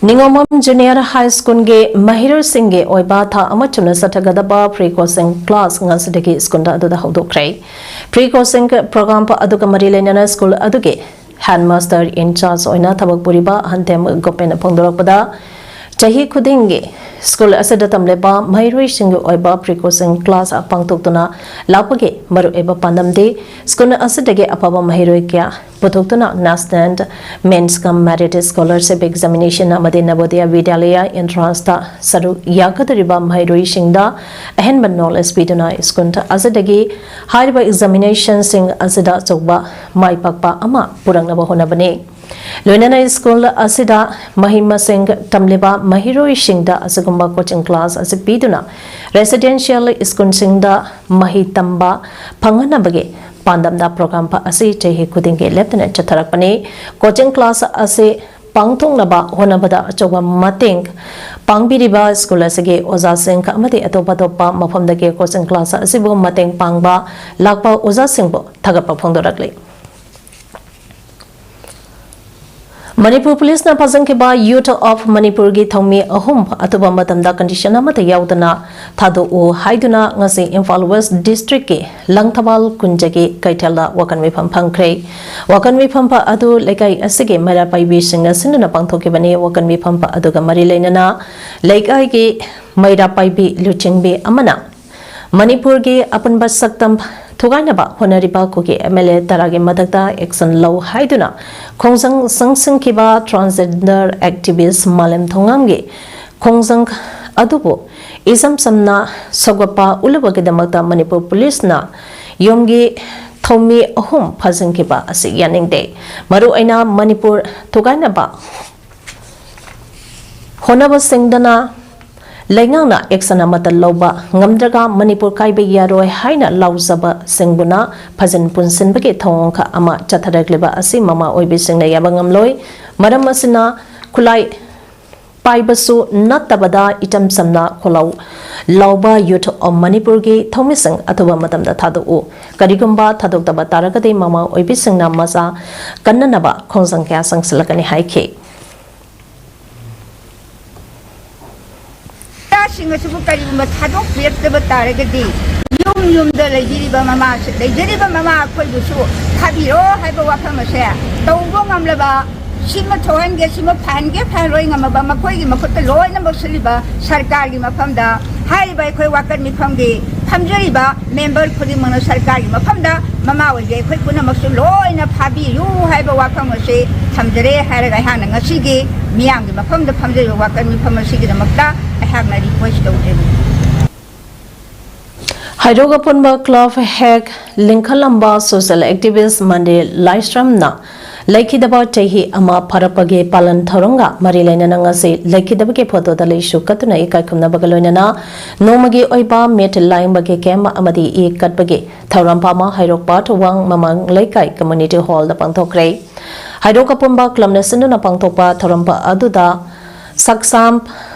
ꯅꯤꯉꯣꯝꯕꯝ Junior High Schoolꯒꯤ ꯃꯍꯩꯔꯣꯏꯁꯤꯡꯒꯤ ꯑꯣꯏꯕ ꯊꯥ ꯑꯃ ꯆꯨꯞꯅ ꯆꯠꯊꯒꯗꯕ free coaching class ꯉꯁꯤꯗꯒꯤ ꯁ꯭ꯀꯨꯜ ꯑꯗꯨꯗ ꯍꯧꯗꯣꯛꯈ꯭ꯔꯦ꯫ Free coaching program ꯑꯗꯨꯒ ꯃꯔꯤ ꯂꯩꯅꯅ ꯁ꯭ꯀꯨꯜ ꯑꯗꯨꯒꯤ ꯍꯦꯗꯃꯥꯁꯇꯔ ꯏꯟꯆꯥꯔꯖ ꯑꯣꯏꯅ ꯊꯕꯛ ꯄꯨꯔꯤꯕ ꯑꯍꯟꯊꯦꯝ ꯒꯣꯄꯦꯟꯅ ꯐꯣꯡꯗꯣꯔꯛꯄꯗ, ꯆꯍꯤ ꯈꯨꯗꯤꯡꯒꯤ ꯁ꯭ꯀꯨꯜ ꯑꯁꯤꯗ ꯇꯝꯂꯤꯕ ꯃꯍꯩꯔꯣꯏꯁꯤꯡꯒꯤ ꯑꯣꯏꯕ ꯄ꯭ꯔꯤ ꯀꯣꯆꯤꯡ ꯀ꯭ꯂꯥꯁ ꯄꯥꯡꯊꯣꯛꯇꯨꯅ ꯂꯥꯛꯄꯒꯤ ꯃꯔꯨꯑꯣꯏꯕ ꯄꯥꯟꯗꯝꯗꯤ ꯁ꯭ꯀꯨꯜ ꯑꯁꯤꯗꯒꯤ ꯑꯐꯕ ꯃꯍꯩꯔꯣꯏ ꯀꯌꯥ ꯄꯨꯊꯣꯛꯇꯨꯅ ꯅꯦꯁꯅꯦꯜ ꯃꯦꯟꯁꯀꯝ ꯃꯦꯔꯤꯠ ꯁ꯭ꯀꯣꯂꯔꯁꯤꯞ ꯑꯦꯛꯖꯥꯃꯤꯅꯦꯁꯟ ꯑꯃꯗꯤ ꯅꯕꯣꯗꯤꯌꯥ ꯕꯤꯗ꯭ꯌꯥꯂꯌꯥ ꯑꯦꯟꯇ꯭ꯔꯥꯟꯁꯇ ꯁꯔꯨꯛ ꯌꯥꯒꯗꯧꯔꯤꯕ ꯃꯍꯩꯔꯣꯏꯁꯤꯡꯗ ꯑꯍꯦꯟꯕ ꯅꯣꯂꯦꯖ ꯄꯤꯗꯨꯅ ꯁ꯭ꯀꯨꯜ ꯑꯁꯤꯗꯒꯤ ꯍꯥꯏꯔꯤꯕ ꯑꯦꯛꯖꯥꯃꯤꯅꯦꯁꯟꯁꯤꯡ ꯑꯁꯤꯗ ꯑꯆꯧꯕ ꯃꯥꯏ ꯄꯥꯛꯄ ꯑꯃ ꯄꯨꯔꯛꯅꯕ ꯍꯣꯠꯅꯕꯅꯤ꯫ ꯂꯣꯏꯅꯅ ꯁ꯭ꯀꯨꯜ ꯑꯁꯤꯗ ꯃꯍꯩ ꯃꯁꯤꯡ ꯇꯝꯂꯤꯕ ꯃꯍꯩꯔꯣꯏꯁꯤꯡꯗ ꯑꯁꯤꯒꯨꯝꯕ ꯀꯣꯆꯤꯡ ꯀ꯭ꯂꯥꯁ ꯑꯁꯤ ꯄꯤꯗꯨꯅ ꯔꯦꯁꯤꯗꯦꯟꯁꯤꯌꯦꯜ ꯁ꯭ꯀꯨꯜꯁꯤꯡꯗ ꯃꯍꯩ ꯇꯝꯕ ꯐꯪꯍꯟꯅꯕꯒꯤ ꯄꯥꯟꯗꯝꯗ ꯄ꯭ꯔꯣꯒ꯭ꯔꯥꯝ ꯑꯁꯤ ꯆꯍꯤ ꯈꯨꯗꯤꯡꯒꯤ ꯂꯦꯞꯇꯅ ꯆꯠꯊꯔꯛꯄꯅꯤ꯫ ꯀꯣꯆꯤꯡ ꯀ꯭ꯂꯥꯁ ꯑꯁꯤ ꯄꯥꯡꯊꯣꯛꯅꯕ ꯍꯣꯠꯅꯕꯗ ꯑꯆꯧꯕ ꯃꯇꯦꯡ ꯄꯥꯡꯕꯤꯔꯤꯕ ꯁ꯭ꯀꯨꯜ ꯑꯁꯤꯒꯤ ꯑꯣꯖꯥꯁꯤꯡ ꯑꯃꯗꯤ ꯑꯇꯣꯞ ꯑꯇꯣꯞꯄ ꯃꯐꯝꯗꯒꯤ ꯀꯣꯆꯤꯡ ꯀ꯭ꯂꯥꯁ ꯑꯁꯤꯕꯨ ꯃꯇꯦꯡ ꯄꯥꯡꯕ ꯂꯥꯛꯄ ꯑꯣꯖꯥꯁꯤꯡꯕꯨ ꯊꯥꯒꯠꯄ ꯐꯣꯡꯗꯣꯔꯛꯂꯤ꯫ ꯃꯅꯤꯄꯨꯔ ꯄꯨꯂꯤꯁꯅ ꯐꯥꯖꯤꯟꯈꯤꯕ ꯌꯨꯊ ꯑꯣꯐ ꯃꯅꯤꯄꯨꯔꯒꯤ ꯊꯧꯃꯤ ꯑꯍꯨꯝ ꯑꯊꯨꯕ ꯃꯇꯝꯗ ꯀꯟꯗꯤꯁꯟ ꯑꯃꯠꯇ ꯌꯥꯎꯗꯅ ꯊꯥꯗꯣꯛꯎ ꯍꯥꯏꯗꯨꯅ ꯉꯁꯤ ꯏꯝꯐꯥꯜ ꯋꯦꯁ ꯗꯤꯁꯇ꯭ꯔꯤꯛꯀꯤ ꯂꯪꯊꯕꯥꯜ ꯀꯨꯟꯖꯒꯤ ꯀꯩꯊꯦꯜꯗ ꯋꯥꯀꯟ ꯃꯤꯐꯝ ꯐꯝꯈ꯭ꯔꯦ꯫ ꯋꯥꯀꯟ ꯃꯤꯐꯝ ꯑꯗꯨ ꯂꯩꯀꯥꯏ ꯑꯁꯤꯒꯤ ꯃꯩꯔꯥ ꯄꯥꯏꯕꯤꯁꯤꯡꯅ ꯁꯤꯟꯗꯨꯅ ꯄꯥꯡꯊꯣꯛꯈꯤꯕꯅꯤ꯫ ꯋꯥꯀꯟ ꯃꯤꯐꯝ ꯑꯗꯨꯒ ꯃꯔꯤ ꯂꯩꯅꯅ ꯂꯩꯀꯥꯏꯒꯤ ꯃꯩꯔꯥ ꯄꯥꯏꯕꯤ ꯂꯨꯆꯤꯡꯕꯤ ꯑꯃꯅ ꯃꯅꯤꯄꯨꯔꯒꯤ ꯑꯄꯨꯟꯕ ꯁꯛꯇꯝ ꯊꯨꯒꯥꯏꯅꯕ ꯍꯣꯠꯅꯔꯤꯕ ꯀꯨꯀꯤ ꯑꯦꯝ ꯑꯦꯜ ꯑꯦ ꯇꯔꯥꯒꯤ ꯃꯊꯛꯇ ꯑꯦꯛꯁꯟ ꯂꯧ ꯍꯥꯏꯗꯨꯅ ꯈꯣꯡꯖꯪ ꯆꯪꯁꯤꯟꯈꯤꯕ ꯇ꯭ꯔꯥꯟꯁꯖꯦꯟꯗꯔ ꯑꯦꯛꯇꯤꯚꯤꯁ ꯃꯥꯂꯦꯝ ꯊꯣꯉꯥꯝꯒꯤ ꯈꯣꯡꯖꯪ ꯑꯗꯨꯕꯨ ꯏꯆꯝ ꯆꯝꯅ ꯁꯧꯒꯠꯄ ꯎꯠꯂꯨꯕꯒꯤꯗꯃꯛꯇ ꯃꯅꯤꯄꯨꯔ ꯄꯨꯂꯤꯁꯅ ꯌꯨꯝꯒꯤ ꯊꯧꯃꯤ ꯑꯍꯨꯝ ꯐꯥꯖꯤꯟꯈꯤꯕ ꯑꯁꯤ ꯌꯥꯅꯤꯡꯗꯦ꯫ ꯃꯔꯨꯑꯣꯏꯅ ꯃꯅꯤꯄꯨꯔ ꯊꯨꯒꯥꯏꯅꯕ ꯍꯣꯠꯅꯕꯁꯤꯡꯗꯅ ꯂꯩꯉꯥꯛꯅ ꯑꯦꯛꯁꯟ ꯑꯃꯠꯇ ꯂꯧꯕ ꯉꯝꯗ꯭ꯔꯒ ꯃꯅꯤꯄꯨꯔ ꯀꯥꯏꯕ ꯌꯥꯔꯣꯏ ꯍꯥꯏꯅ ꯂꯥꯎꯖꯕꯁꯤꯡꯕꯨꯅ ꯐꯥꯖꯤꯟ ꯄꯨꯟꯁꯤꯟꯕꯒꯤ ꯊꯧꯑꯣꯡ ꯑꯃ ꯆꯠꯊꯔꯛꯂꯤꯕ ꯑꯁꯤ ꯃꯃꯥ ꯑꯣꯏꯕꯤꯁꯤꯡꯅ ꯌꯥꯕ ꯉꯝꯂꯣꯏ꯫ ꯃꯔꯝ ꯑꯁꯤꯅ ꯈꯨꯠꯂꯥꯏ ꯄꯥꯏꯕꯁꯨ ꯅꯠꯇꯕꯗ ꯏꯆꯝ ꯆꯝꯅ ꯈꯣꯜꯂꯥꯎ ꯂꯥꯎꯕ ꯌꯨꯊ ꯑꯣꯐ ꯃꯅꯤꯄꯨꯔꯒꯤ ꯊꯧꯃꯤꯁꯤꯡ ꯑꯊꯨꯕ ꯃꯇꯝꯗ ꯊꯥꯗꯣꯛꯎ꯫ ꯀꯔꯤꯒꯨꯝꯕ ꯊꯥꯗꯣꯛꯇꯕ ꯇꯥꯔꯒꯗꯤ ꯃꯃꯥ ꯑꯣꯏꯕꯤꯁꯤꯡꯅ ꯃꯆꯥ ꯀꯟꯅꯅꯕ ꯈꯣꯡꯖꯪ ꯀꯌꯥ ꯆꯪꯁꯤꯜꯂꯛꯀꯅꯤ ꯍꯥꯏꯈꯤ꯫ ꯃꯆꯥꯁꯤꯡ ꯑꯁꯤꯕꯨ ꯀꯔꯤꯒꯨꯝꯕ ꯊꯥꯗꯣꯛꯄꯤꯔꯛꯇꯕ ꯇꯥꯔꯒꯗꯤ ꯌꯨꯝ ꯌꯨꯝꯗ ꯂꯩꯕꯤꯔꯤꯕ ꯃꯃꯥ, ꯂꯩꯖꯔꯤꯕ ꯃꯃꯥ ꯑꯩꯈꯣꯏꯕꯨꯁꯨ ꯊꯥꯕꯤꯔꯣ ꯍꯥꯏꯕ ꯋꯥꯐꯝ ꯑꯁꯦ ꯇꯧꯕ ꯉꯝꯂꯕ, ꯁꯤꯃ ꯊꯣꯛꯍꯟꯒꯦ, ꯁꯤꯃ ꯐꯍꯟꯒꯦ, ꯐꯍꯜꯂꯣꯏ ꯉꯝꯃꯕ ꯃꯈꯣꯏꯒꯤ ꯃꯈꯨꯠꯇ ꯂꯣꯏꯅꯃꯛ ꯁꯤꯜꯂꯤꯕ ꯁꯔꯀꯥꯔꯒꯤ ꯃꯐꯝꯗ, ꯍꯥꯏꯔꯤꯕ ꯑꯩꯈꯣꯏ ꯋꯥꯀꯠ ꯃꯤꯐꯝꯒꯤ ꯐꯝꯖꯔꯤꯕ ꯃꯦꯝꯕꯔ ꯈꯨꯗꯤꯡꯃꯛꯅ ꯁꯔꯀꯥꯔꯒꯤ ꯃꯐꯝꯗ ꯃꯃꯥ ꯑꯣꯏꯕꯤ ꯑꯩꯈꯣꯏ ꯄꯨꯝꯅꯃꯛꯁꯨ ꯂꯣꯏꯅ ꯐꯥꯕꯤꯌꯨ ꯍꯥꯏꯕ ꯋꯥꯐꯝ ꯑꯁꯤ ꯊꯝꯖꯔꯦ ꯍꯥꯏꯔꯒ ꯑꯩꯍꯥꯛꯅ ꯉꯁꯤꯒꯤ ꯃꯤꯌꯥꯝꯒꯤ ꯃꯐꯝꯗ ꯐꯝꯖꯔꯤꯕ ꯋꯥꯀꯠ ꯃꯤꯐꯝ ꯑꯁꯤꯒꯤꯗꯃꯛꯇ ꯑꯩꯍꯥꯛꯅ ꯔꯤꯀ꯭ꯋꯦꯁ ꯇꯧꯖꯔꯤ꯫ ꯍꯩꯔꯣꯛ ꯑꯄꯨꯟꯕ ꯀ꯭ꯂꯕ ꯍꯦꯛ ꯂꯤꯡꯈꯠꯂꯝꯕ ꯁꯣꯁꯤꯌꯦꯜ ꯑꯦꯛꯇꯤꯚꯤꯁ ꯃꯟꯗꯤꯔ ꯂꯥꯏꯁ꯭ꯔꯝꯅ ꯂꯩꯈꯤꯗꯕ ꯆꯍꯤ ꯑꯃ ꯐꯥꯔꯛꯄꯒꯤ ꯄꯥꯂꯟ ꯊꯧꯔꯝꯒ ꯃꯔꯤ ꯂꯩꯅꯅ ꯉꯁꯤ ꯂꯩꯈꯤꯗꯕꯒꯤ ꯐꯣꯇꯣꯗ ꯂꯩꯁꯨ ꯀꯠꯇꯨꯅ ꯏꯀꯥꯏ ꯈꯨꯝꯅꯕꯒ ꯂꯣꯏꯅꯅ ꯅꯣꯡꯃꯒꯤ ꯑꯣꯏꯕ ꯃꯤꯠ ꯂꯥꯏꯌꯦꯡꯕꯒꯤ ꯀꯦꯝꯞ ꯑꯃꯗꯤ ꯏ ꯀꯠꯄꯒꯤ ꯊꯧꯔꯝ ꯄꯥꯃ ꯍꯩꯔꯣꯛ ꯄꯥꯠ ꯋꯥꯡ ꯃꯃꯥꯡ ꯂꯩꯀꯥꯏ ꯀꯝꯃ꯭ꯌꯨꯅꯤꯇꯤ ꯍꯣꯜꯗ ꯄꯥꯡꯊꯣꯛꯈ꯭ꯔꯦ꯫ ꯍꯩꯔꯣꯛ ꯑꯄꯨꯟꯕ ꯀ꯭ꯂꯕꯅ ꯁꯤꯟꯗꯨꯅ ꯄꯥꯡꯊꯣꯛꯄ ꯊꯧꯔꯝ ꯑꯗꯨꯗ ꯁꯛꯁꯥꯝ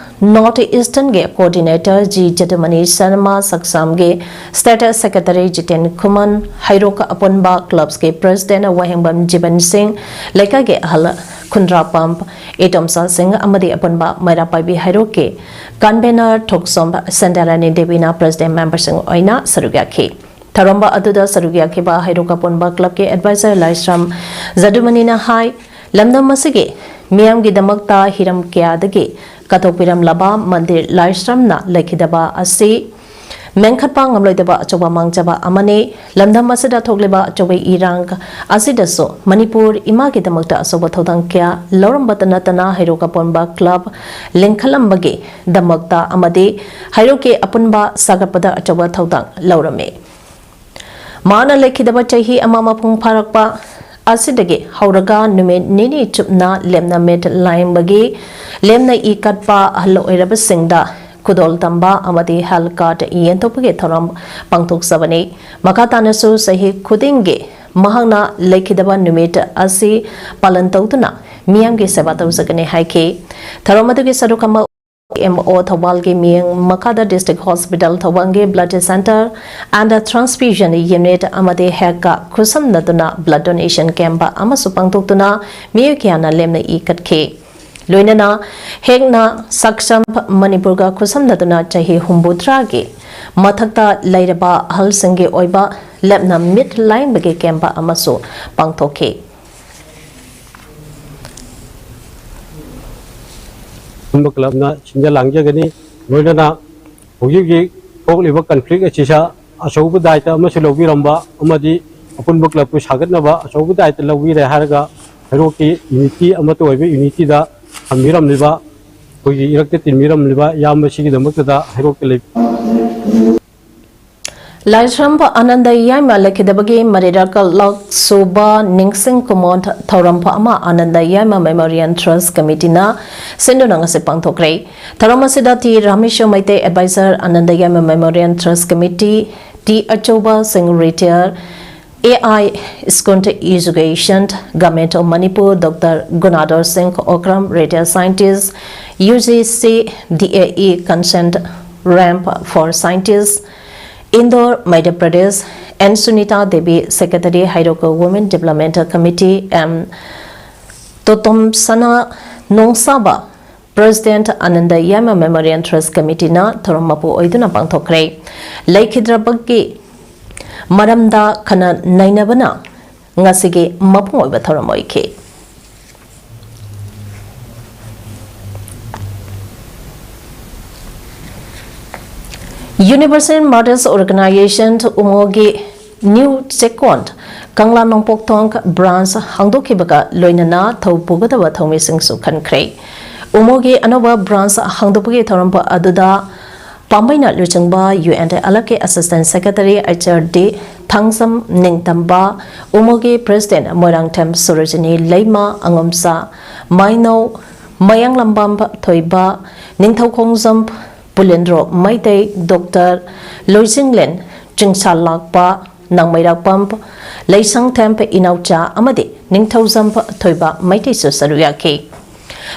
ꯅꯣꯔꯠ ꯏꯁꯇꯔꯟꯒꯤ ꯀꯣꯑꯣꯔꯗꯤꯅꯦꯇꯔ ꯖꯤ ꯖꯗꯨꯃꯅꯤ ꯁꯔꯃ, ꯁꯛꯁꯥꯝꯒꯤ ꯁ꯭ꯇꯦꯠ ꯁꯦꯀ꯭ꯔꯦꯇꯔꯤ ꯖꯤꯇꯦꯟ ꯈꯨꯃꯟ, ꯍꯩꯔꯣꯛ ꯑꯄꯨꯟꯕ ꯀ꯭ꯂꯕꯁꯀꯤ ꯄ꯭ꯔꯦꯁꯤꯗꯦꯟꯠ ꯋꯥꯍꯦꯡꯕꯝ ꯖꯤꯕꯟ ꯁꯤꯡ, ꯂꯩꯀꯥꯏꯒꯤ ꯑꯍꯜ ꯈꯨꯟꯗ꯭ꯔꯥꯄꯝ ꯏꯇꯣꯝꯆꯥ ꯁꯤꯡ ꯑꯃꯗꯤ ꯑꯄꯨꯟꯕ ꯃꯩꯔꯥ ꯄꯥꯏꯕꯤ ꯍꯩꯔꯣꯛꯀꯤ ꯀꯟꯚꯦꯅꯔ ꯊꯣꯛꯆꯣꯝ ꯁꯟꯗ꯭ꯌꯥꯔꯥꯅꯤ ꯗꯦꯕꯤꯅ ꯄ꯭ꯔꯦꯁꯤꯗꯦꯟꯠ ꯃꯦꯝꯕꯔꯁꯤꯡ ꯑꯣꯏꯅ ꯁꯔꯨꯛ ꯌꯥꯈꯤ꯫ ꯊꯧꯔꯝ ꯑꯗꯨꯗ ꯁꯔꯨꯛ ꯌꯥꯈꯤꯕ ꯍꯩꯔꯣꯛ ꯑꯄꯨꯟꯕ ꯀ꯭ꯂꯕꯀꯤ ꯑꯦꯗꯚꯥꯏꯖꯔ ꯂꯥꯏꯁ꯭ꯔꯝ ꯖꯗꯨꯃꯅꯤꯅ ꯍꯥꯏ, ꯂꯝꯗꯝ ꯑꯁꯤꯒꯤ ꯃꯤꯌꯥꯝꯒꯤꯗꯃꯛꯇ ꯍꯤꯔꯝ ꯀꯌꯥꯗꯒꯤ ꯀꯠꯊꯣꯛꯄꯤꯔꯝꯂꯕ ꯃꯟꯗꯤꯔ ꯂꯥꯏꯁ꯭ꯔꯝꯅ ꯂꯩꯈꯤꯗꯕ ꯑꯁꯤ ꯃꯦꯟꯈꯠꯄ ꯉꯝꯂꯣꯏꯗꯕ ꯑꯆꯧꯕ ꯃꯥꯡꯖꯕ ꯑꯃꯅꯤ꯫ ꯂꯝꯗꯝ ꯑꯁꯤꯗ ꯊꯣꯛꯂꯤꯕ ꯑꯆꯧꯕ ꯏꯔꯥꯡ ꯑꯁꯤꯗꯁꯨ ꯃꯅꯤꯄꯨꯔ ꯏꯃꯥꯒꯤꯗꯃꯛꯇ ꯑꯆꯧꯕ ꯊꯧꯗꯥꯡ ꯀꯌꯥ ꯂꯧꯔꯝꯕꯇ ꯅꯠꯇꯅ ꯍꯩꯔꯣꯛ ꯑꯄꯨꯟꯕ ꯀ꯭ꯂꯕ ꯂꯤꯡꯈꯠꯂꯝꯕꯒꯤꯗꯃꯛꯇ ꯑꯃꯗꯤ ꯍꯩꯔꯣꯛꯀꯤ ꯑꯄꯨꯟꯕ ꯁꯥꯒꯠꯄꯗ ꯑꯆꯧꯕ ꯊꯧꯗꯥꯡ ꯂꯧꯔꯝꯃꯤ꯫ ꯃꯥꯅ ꯂꯩꯈꯤꯗꯕ ꯆꯍꯤ ꯑꯃ ꯃꯄꯨꯡ ꯐꯥꯔꯛꯄ ꯑꯁꯤꯗꯒꯤ ꯍꯧꯔꯒ ꯅꯨꯃꯤꯠ ꯅꯤꯅꯤ ꯆꯨꯞꯅ ꯂꯦꯝꯅ ꯃꯤꯠ ꯂꯥꯏꯌꯦꯡꯕꯒꯤ, ꯂꯦꯝꯅ ꯏ ꯀꯠꯄ, ꯑꯍꯜ ꯑꯣꯏꯔꯕꯁꯤꯡꯗ ꯈꯨꯗꯣꯜ ꯇꯝꯕ ꯑꯃꯗꯤ ꯍꯦꯜꯊ ꯀꯥꯔꯗ ꯌꯦꯟꯊꯣꯛꯄꯒꯤ ꯊꯧꯔꯝ ꯄꯥꯡꯊꯣꯛꯆꯕꯅꯤ꯫ ꯃꯈꯥ ꯇꯥꯅꯁꯨ ꯆꯍꯤ ꯈꯨꯗꯤꯡꯒꯤ ꯃꯍꯥꯛꯅ ꯂꯩꯈꯤꯗꯕ ꯅꯨꯃꯤꯠ ꯑꯁꯤ ꯄꯥꯂꯟ ꯇꯧꯗꯨꯅ ꯃꯤꯌꯥꯝꯒꯤ ꯁꯦꯕꯥ ꯇꯧꯖꯒꯅꯤ ꯍꯥꯏꯈꯤ꯫ ꯊꯧꯔꯝ ꯑꯗꯨꯒꯤ ꯁꯔꯨꯛ ꯑꯃ ꯑꯦꯝ ꯑꯣ ꯊꯧꯕꯥꯜꯒꯤ ꯃꯤꯠꯌꯦꯡ ꯃꯈꯥꯗ ꯗꯤꯁꯇ꯭ꯔꯤꯛ ꯍꯣꯁꯄꯤꯇꯥꯜ ꯊꯧꯕꯥꯜꯒꯤ blood centre and transfusion unit ꯑꯃꯗꯤ ꯍꯦꯛꯀ ꯈꯨꯠꯁꯝꯅꯗꯨꯅ ꯕ꯭ꯂꯗ ꯗꯣꯅꯦꯁꯟ ꯀꯦꯝꯞ ꯑꯃꯁꯨ ꯄꯥꯡꯊꯣꯛꯇꯨꯅ ꯃꯤꯑꯣꯏ ꯀꯌꯥꯅ ꯂꯦꯝꯅ ꯏ ꯀꯠꯈꯤ꯫ ꯂꯣꯏꯅꯅ ꯍꯦꯛꯅ ꯁꯛꯁꯝ ꯃꯅꯤꯄꯨꯔꯒ ꯈꯨꯠꯁꯝꯅꯗꯨꯅ ꯆꯍꯤ ꯍꯨꯝꯐꯨꯇꯔꯥꯒꯤ ꯃꯊꯛꯇ ꯂꯩꯔꯕ ꯑꯍꯜꯁꯤꯡꯒꯤ ꯑꯣꯏꯕ ꯂꯦꯞꯅ ꯃꯤꯠ ꯂꯥꯌꯦꯡꯕꯒꯤ ꯀꯦꯝꯞ ꯑꯃꯁꯨ ꯄꯥꯡꯊꯣꯛꯈꯤ꯫ ꯑꯄꯨꯟꯕ ꯀ꯭ꯂꯕꯅ ꯁꯤꯟꯖ ꯂꯥꯡꯖꯒꯅꯤ꯫ ꯂꯣꯏꯅꯅ ꯍꯧꯖꯤꯛ ꯍꯧꯖꯤꯛ ꯊꯣꯛꯂꯤꯕ ꯀꯟꯐ꯭ꯂꯤꯛ ꯑꯁꯤꯗ ꯑꯆꯧꯕ ꯗꯥꯏꯇ ꯑꯃꯁꯨ ꯂꯧꯕꯤꯔꯝꯕ ꯑꯃꯗꯤ ꯑꯄꯨꯟꯕ ꯀ꯭ꯂꯕꯄꯨ ꯁꯥꯒꯠꯅꯕ ꯑꯆꯧꯕ ꯗꯥꯏꯇ ꯂꯧꯕꯤꯔꯦ ꯍꯥꯏꯔꯒ ꯍꯩꯔꯣꯛꯀꯤ ꯌꯨꯅꯤꯇꯤ ꯑꯃꯠꯇ ꯑꯣꯏꯕ ꯌꯨꯅꯤꯇꯤꯗ ꯊꯝꯕꯤꯔꯝꯂꯤꯕ ꯑꯩꯈꯣꯏꯒꯤ ꯏꯔꯛꯇ ꯇꯤꯟꯕꯤꯔꯝꯂꯤꯕ ꯏꯌꯥꯝꯕꯁꯤꯒꯤꯗꯃꯛꯇꯗ ꯍꯩꯔꯣꯛꯇ ꯂꯩ꯫ ꯂꯥꯏꯁ꯭ꯔꯝ ꯑꯅꯟꯗ ꯌꯥꯏꯃ ꯂꯩꯈꯤꯗꯕꯒꯤ ꯃꯔꯤꯔꯛ ꯂꯥꯛ ꯁꯨꯕ ꯅꯤꯡꯁꯤꯡ ꯀꯨꯃꯣꯟ ꯊꯧꯔꯝ ꯑꯃ ꯑꯅꯟꯗ ꯌꯥꯏꯃ ꯃꯦꯃꯣꯔꯤꯌꯦꯜ ꯇ꯭ꯔꯁ ꯀꯃꯤꯇꯤꯅ ꯁꯤꯟꯗꯨꯅ ꯉꯁꯤ ꯄꯥꯡꯊꯣꯛꯈ꯭ꯔꯦ꯫ ꯊꯧꯔꯝ ꯑꯁꯤꯗ T Rameshor Meitei, adviser, Ananda Yaima memorial trust committee, T Achouba Singh, retired, A I school education, Government of Manipur, doctor Gunadhar Singh Okram, retired scientist, U G C D A E consent ramp for scientist, Indore, Madhya Pradesh, N Sunita Devi, secretary, ꯍꯩꯔꯣꯛ women development committee, M Totomsana ꯅꯣꯡꯁꯥꯕ, president, Ananda Yaima memorial ꯇ꯭ꯔꯁ ꯀꯃꯤꯇꯤꯅ ꯊꯧꯔꯝ ꯃꯄꯨ ꯑꯣꯏꯗꯨꯅ ꯄꯥꯡꯊꯣꯛꯈ꯭ꯔꯦ꯫ ꯂꯩꯈꯤꯗ꯭ꯔꯕꯒꯤ ꯃꯔꯝꯗ ꯈꯟꯅ ꯅꯩꯅꯕꯅ ꯉꯁꯤꯒꯤ ꯃꯄꯨꯡ ꯑꯣꯏꯕ ꯊꯧꯔꯝ ꯑꯣꯏꯈꯤ꯫ Universal Mothers Organization, ꯎꯃꯣꯒꯤ ꯅ꯭ꯌꯨ ꯆꯦꯛꯀꯣꯟ ꯀꯪꯂꯥ ꯅꯣꯡꯄꯣꯛ ꯊꯣꯡ ꯕ꯭ꯔꯥꯟꯆ ꯍꯥꯡꯗꯣꯛꯈꯤꯕꯒ ꯂꯣꯏꯅꯅ ꯊꯧ ꯄꯨꯒꯗꯕ ꯊꯧꯃꯤꯁꯤꯡꯁꯨ ꯈꯟꯈ꯭ꯔꯦ꯫ ꯎꯃꯣꯒꯤ ꯑꯅꯧꯕ ꯕ꯭ꯔꯥꯟꯆ ꯍꯥꯡꯗꯣꯛꯄꯒꯤ ꯊꯧꯔꯝ ꯑꯗꯨꯗ ꯄꯥꯝꯕꯩꯅ ꯂꯨꯆꯤꯡꯕ ꯌꯨ ꯑꯦꯟ ꯑꯦꯜ ꯑꯦꯐꯀꯤ assistant secretary H R D Thangjam Ningtamba, ꯎꯃꯣꯒꯤ ꯄ꯭ꯔꯦꯁꯤꯗꯦꯟꯠ ꯃꯣꯏꯔꯥꯡꯊꯦꯝ ꯁꯣꯔꯣꯖꯤꯅꯤ ꯂꯩꯃ, ꯑꯉꯣꯝꯆꯥ ꯃꯥꯏꯅꯧ, ꯃꯌꯥꯡꯂꯝꯕꯝ ꯊꯣꯏꯕ, ꯅꯤꯡꯊꯧꯈꯣꯡꯖꯝ ꯄꯨꯂꯦꯟꯗ꯭ꯔꯣ ꯃꯩꯇꯩ, ꯗꯣꯛꯇꯔ ꯂꯣꯏꯖꯤꯡꯂꯦꯟ ꯆꯤꯡꯁꯥꯜꯂꯥꯛꯄ, ꯅꯥꯡꯃꯩꯔꯥꯛꯄꯝ ꯂꯩꯁꯪꯊꯦꯝ ꯏꯅꯥꯎꯆꯥ ꯑꯃꯗꯤ ꯅꯤꯡꯊꯧꯖꯝ ꯊꯣꯏꯕ ꯃꯩꯇꯩꯁꯨ ꯁꯔꯨꯛ ꯌꯥꯈꯤ꯫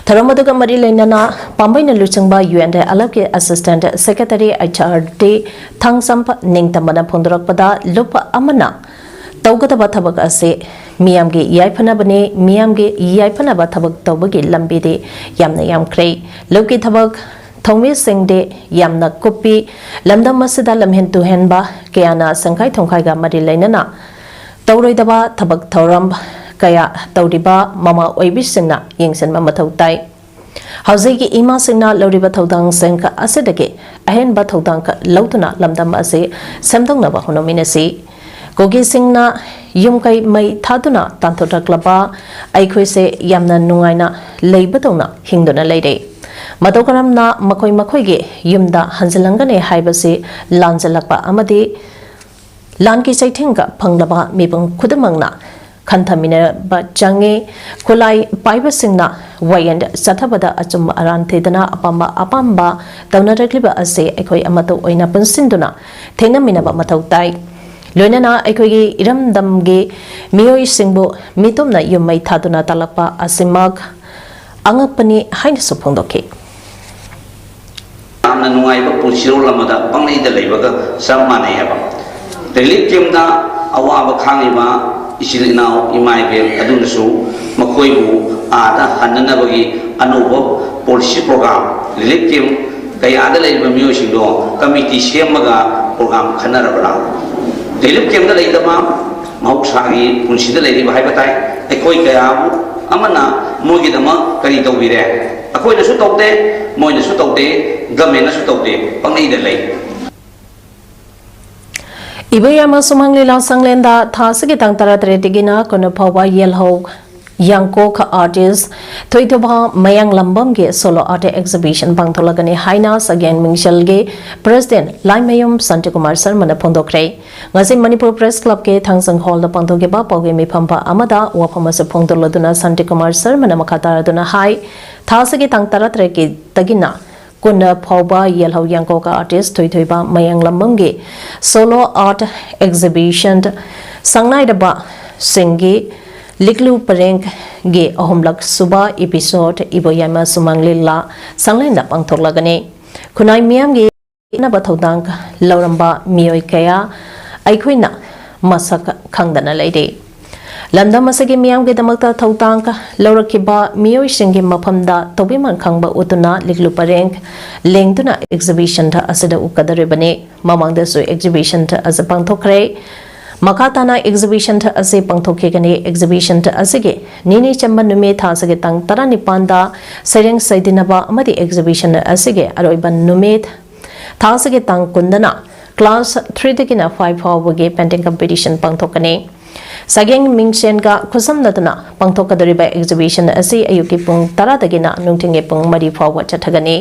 ꯊꯧꯔꯝ ꯑꯗꯨꯒ ꯃꯔꯤ ꯂꯩꯅꯅ ꯄꯥꯝꯕꯩꯅ ꯂꯨꯆꯤꯡꯕ ꯌꯨ ꯑꯦꯟ ꯑꯦꯜ ꯑꯦꯐꯀꯤ assistant secretary H R D Thangjam ꯅꯤꯡꯇꯝꯕꯅ ꯐꯣꯡꯗꯣꯔꯛꯄꯗ, ꯂꯨꯞ ꯑꯃꯅ ꯇꯧꯒꯗꯕ ꯊꯕꯛ ꯑꯁꯤ ꯃꯤꯌꯥꯝꯒꯤ ꯌꯥꯏꯐꯅꯕꯅꯤ꯫ ꯃꯤꯌꯥꯝꯒꯤ ꯌꯥꯏꯐꯅꯕ ꯊꯕꯛ ꯇꯧꯕꯒꯤ ꯂꯝꯕꯤꯗꯤ ꯌꯥꯝꯅ ꯌꯥꯝꯈ꯭ꯔꯦ꯫ ꯂꯨꯞꯀꯤ ꯊꯕꯛ ꯊꯧꯃꯤꯁꯤꯡꯗꯤ ꯌꯥꯝꯅ ꯀꯨꯞꯄꯤ꯫ ꯂꯝꯗꯝ ꯑꯁꯤꯗ ꯂꯝꯍꯦꯟ ꯇꯨꯍꯦꯟꯕ ꯀꯌꯥꯅ ꯁꯪꯈꯥꯏ ꯊꯣꯡꯈꯥꯏꯒ ꯃꯔꯤ ꯂꯩꯅꯅ ꯇꯧꯔꯣꯏꯗꯕ ꯊꯕꯛ ꯊꯧꯔꯝ ꯀꯌꯥ ꯇꯧꯔꯤꯕ ꯃꯃꯥ ꯑꯣꯏꯕꯤꯁꯤꯡꯅ ꯌꯦꯡꯁꯤꯟꯕ ꯃꯊꯧ ꯇꯥꯏ꯫ ꯍꯧꯖꯤꯛꯀꯤ ꯏꯃꯥꯁꯤꯡꯅ ꯂꯧꯔꯤꯕ ꯊꯧꯗꯥꯡꯁꯤꯡ ꯑꯁꯤꯗꯒꯤ ꯑꯍꯦꯟꯕ ꯊꯧꯗꯥꯡ ꯂꯧꯗꯨꯅ ꯂꯝꯗꯝ ꯑꯁꯤ ꯁꯦꯝꯗꯣꯛꯅꯕ ꯍꯣꯠꯅꯃꯤꯟꯅꯁꯤ꯫ ꯀꯨꯀꯤꯁꯤꯡꯅ ꯌꯨꯝ ꯀꯩ ꯃꯩ ꯊꯥꯗꯨꯅ ꯇꯥꯟꯊꯣꯛꯂꯛꯂꯕ ꯑꯩꯈꯣꯏꯁꯦ ꯌꯥꯝꯅ ꯅꯨꯡꯉꯥꯏꯅ ꯂꯩꯕꯗꯧꯅ ꯍꯤꯡꯗꯨꯅ ꯂꯩꯔꯦ꯫ ꯃꯇꯧ ꯀꯔꯝꯅ ꯃꯈꯣꯏ ꯃꯈꯣꯏꯒꯤ ꯌꯨꯝꯗ ꯍꯟꯖꯤꯜꯂꯝꯒꯅꯤ ꯍꯥꯏꯕꯁꯤ ꯂꯥꯟꯖꯜꯂꯛꯄ ꯑꯃꯗꯤ ꯂꯥꯟꯒꯤ ꯆꯩꯊꯦꯡꯒ ꯐꯪꯂꯕ ꯃꯤꯄꯨꯝ ꯈꯨꯗꯤꯡꯃꯛꯅ ꯈꯟꯊꯃꯤꯟꯅꯕ ꯆꯪꯉꯤ꯫ ꯈꯨꯠꯂꯥꯏ ꯄꯥꯏꯕꯁꯤꯡꯅ ꯋꯥꯌꯦꯜ ꯆꯠꯊꯕꯗ ꯑꯆꯨꯝꯕ ꯑꯔꯥꯟ ꯊꯤꯗꯅ ꯑꯄꯥꯝꯕ ꯑꯄꯥꯝꯕ ꯇꯧꯅꯔꯛꯂꯤꯕ ꯑꯁꯤ ꯑꯩꯈꯣꯏ ꯑꯃꯠꯇ ꯑꯣꯏꯅ ꯄꯨꯟꯁꯤꯟꯗꯨꯅ ꯊꯦꯡꯅꯃꯤꯟꯅꯕ ꯃꯊꯧ ꯇꯥꯏ꯫ ꯂꯣꯏꯅꯅ ꯑꯩꯈꯣꯏꯒꯤ ꯏꯔꯝꯗꯝꯒꯤ ꯃꯤꯑꯣꯏꯁꯤꯡꯕꯨ ꯃꯤꯇꯣꯞꯅ ꯌꯨꯝ ꯃꯩ ꯊꯥꯗꯨꯅ ꯇꯥꯛꯂꯛꯄ ꯑꯁꯤꯃꯛ ꯑꯉꯛꯄꯅꯤ ꯍꯥꯏꯅꯁꯨ ꯐꯣꯡꯗꯣꯛꯈꯤ꯫ ꯌꯥꯝꯅ ꯅꯨꯡꯉꯥꯏꯕ ꯄꯨꯟꯁꯤꯔꯣꯜ ꯑꯃꯗ ꯄꯪꯂꯩꯗ ꯂꯩꯕꯒ ꯆꯞ ꯃꯥꯟꯅꯩ ꯍꯥꯏꯕ꯫ ꯔꯤꯂꯤꯐ ꯀꯦꯝꯞꯇ ꯑꯋꯥꯕ ꯈꯥꯡꯉꯤꯕ ꯏꯆꯤꯜ ꯏꯅꯥꯎ ꯏꯃꯥ ꯏꯕꯦꯜ ꯑꯗꯨꯅꯁꯨ ꯃꯈꯣꯏꯕꯨ ꯑꯥꯗ ꯍꯟꯅꯅꯕꯒꯤ ꯑꯅꯧꯕ ꯄꯣꯂꯤꯁꯤ ꯄ꯭ꯔꯣꯒ꯭ꯔꯥꯝ, ꯔꯤꯂꯤꯐ ꯀꯦꯝꯞ ꯀꯌꯥꯗ ꯂꯩꯔꯤꯕ ꯃꯤꯑꯣꯏꯁꯤꯡꯗꯣ ꯀꯃꯤꯇꯤ ꯁꯦꯝꯃꯒ ꯄ꯭ꯔꯣꯒ꯭ꯔꯥꯝ ꯈꯟꯅꯔꯕ꯭ꯔꯥ? ꯔꯤꯂꯤꯐ ꯀꯦꯝꯞꯇ ꯂꯩꯇꯕ ꯃꯍꯧꯁꯥꯒꯤ ꯄꯨꯟꯁꯤꯗ ꯂꯩꯔꯤꯕ ꯍꯥꯏꯕ ꯇꯥꯏ꯫ ꯑꯩꯈꯣꯏ ꯀꯌꯥ ꯑꯃꯅ ꯃꯣꯏꯒꯤꯗꯃꯛ ꯀꯔꯤ ꯇꯧꯕꯤꯔꯦ? ꯑꯩꯈꯣꯏꯅꯁꯨ ꯇꯧꯗꯦ, ꯃꯣꯏꯅꯁꯨ ꯇꯧꯗꯦ, ꯒꯃꯦꯟꯅꯁꯨ ꯇꯧꯗꯦ, ꯄꯪꯂꯩꯗ ꯂꯩ꯫ ꯏꯕꯣꯌꯥꯏꯃ ꯁꯨꯃꯥꯡ ꯂꯤꯂꯥ ꯁꯪꯂꯦꯟꯗ ꯊꯥ ꯑꯁꯤꯒꯤ ꯇꯥꯡ ꯇꯔꯥꯇꯔꯦꯠꯇꯒꯤꯅ ꯀꯨꯟ ꯐꯥꯎꯕ ꯌꯦꯜꯍꯧ ꯌꯥꯡꯀꯣꯛ ꯑꯥꯔꯇꯤꯁ ꯊꯣꯏꯊꯣꯏꯕ ꯃꯌꯥꯡꯂꯝꯕꯝꯒꯤ ꯁꯣꯂꯣ ꯑꯥꯔꯠ ꯑꯦꯛꯖꯤꯕꯤꯁꯟ ꯄꯥꯡꯊꯣꯛꯂꯒꯅꯤ ꯍꯥꯏꯅ ꯁꯒꯦꯟ ꯃꯤꯡꯁꯦꯜꯒꯤ ꯄ꯭ꯔꯦꯁꯤꯗꯦꯟꯠ ꯂꯥꯏꯃꯌꯨꯝ ꯁꯥꯟꯇꯤꯀꯨꯃꯥꯔ ꯁꯔꯃꯅ ꯐꯣꯡꯗꯣꯛꯈ꯭ꯔꯦ꯫ ꯉꯁꯤ ꯃꯅꯤꯄꯨꯔ ꯄ꯭ꯔꯦꯁ ꯀ꯭ꯂꯕꯀꯤ ꯊꯥꯡꯖꯪ ꯍꯣꯜꯗ ꯄꯥꯡꯊꯣꯛꯈꯤꯕ ꯄꯥꯎꯒꯤ ꯃꯤꯐꯝ ꯑꯃꯗ ꯋꯥꯐꯝ ꯑꯁꯤ ꯐꯣꯡꯗꯣꯛꯂꯗꯨꯅ ꯁꯥꯟꯇꯤꯀꯨꯃꯥꯔ ꯁꯔꯃꯅ ꯃꯈꯥ ꯇꯥꯔꯗꯨꯅ ꯍꯥꯏ, ꯊꯥ ꯑꯁꯤꯒꯤ ꯇꯥꯡ ꯇꯔꯥꯇꯔꯦꯠꯇꯒꯤꯅ ꯀꯨꯟ ꯐꯥꯎꯕ ꯌꯦꯜꯍꯧ ꯌꯥꯡꯀꯣꯛ ꯑꯥꯔꯇꯤꯁ ꯊꯣꯏꯊꯣꯏꯕ ꯃꯌꯥꯡꯂꯝꯕꯝꯒꯤ ꯁꯣꯂꯣ ꯑꯥꯔꯠ ꯑꯦꯛꯖꯤꯕꯤꯁꯟ ꯁꯪꯅꯥꯏꯔꯕꯁꯤꯡꯒꯤ ꯂꯤꯛꯂꯨ ꯄꯔꯦꯡꯒꯤ ꯑꯍꯨꯝꯂꯛ ꯁꯨꯕ ꯏꯄꯤꯁꯣꯗ ꯏꯕꯣꯌꯥꯏꯃ ꯁꯨꯃꯥꯡ ꯂꯤꯂꯥ ꯁꯪꯂꯦꯟꯗ ꯄꯥꯡꯊꯣꯛꯂꯒꯅꯤ꯫ ꯈꯨꯟꯅꯥꯏ ꯃꯤꯌꯥꯝꯒꯤ ꯀꯥꯟꯅꯕ ꯊꯧꯗꯥꯡ ꯂꯧꯔꯝꯕ ꯃꯤꯑꯣꯏ ꯀꯌꯥ ꯑꯩꯈꯣꯏꯅ ꯃꯁꯛ ꯈꯪꯗꯅ ꯂꯩꯔꯤ꯫ ꯂꯝꯗꯝ ꯑꯁꯤꯒꯤ ꯃꯤꯌꯥꯝꯒꯤꯗꯃꯛꯇ ꯊꯧꯗꯥꯡ ꯂꯧꯔꯛꯈꯤꯕ ꯃꯤꯑꯣꯏꯁꯤꯡꯒꯤ ꯃꯐꯝꯗ ꯇꯧꯕꯤꯃꯜ ꯈꯪꯕ ꯎꯠꯇꯨꯅ ꯂꯤꯛꯂꯨ ꯄꯔꯦꯡ ꯂꯦꯡꯗꯨꯅ exhibition ꯑꯁꯤꯗ ꯎꯠꯀꯗꯧꯔꯤꯕꯅꯤ꯫ ꯃꯃꯥꯡꯗꯁꯨ exhibition ꯑꯁꯤ ꯄꯥꯡꯊꯣꯛꯈ꯭ꯔꯦ꯫ ꯃꯈꯥ ꯇꯥꯅ exhibition ꯑꯁꯤ ꯄꯥꯡꯊꯣꯛꯈꯤꯒꯅꯤ꯫ Exhibition ꯑꯁꯤꯒꯤ ꯅꯤꯅꯤ ꯆꯟꯕ ꯅꯨꯃꯤꯠ ꯊꯥ ꯑꯁꯤꯒꯤ ꯇꯥꯡ ꯇꯔꯥꯅꯤꯄꯥꯟꯗ ꯁꯩꯔꯦꯡ ꯁꯩꯗꯤꯟꯅꯕ ꯑꯃꯗꯤ exhibition ꯑꯁꯤꯒꯤ ꯑꯔꯣꯏꯕ ꯅꯨꯃꯤꯠ ꯊꯥ ꯑꯁꯤꯒꯤ ꯇꯥꯡ ꯀꯨꯟꯗꯅ class three ꯗꯒꯤꯅ five ꯐꯥꯎꯕꯒꯤ painting competition ꯄꯥꯡꯊꯣꯛꯀꯅꯤ꯫ ꯁꯛꯍꯦꯟ ꯃꯤꯡꯁꯦꯟꯒ ꯈꯨꯠꯁꯝꯅꯗꯨꯅ ꯄꯥꯡꯊꯣꯛꯀꯗꯧꯔꯤꯕ exhibition ꯑꯁꯤ ꯑꯌꯨꯛꯀꯤ ꯄꯨꯡ ꯇꯔꯥꯗꯒꯤꯅ ꯅꯨꯡꯊꯤꯜꯒꯤ ꯄꯨꯡ ꯃꯔꯤ ꯐꯥꯎꯕ ꯆꯠꯊꯒꯅꯤ꯫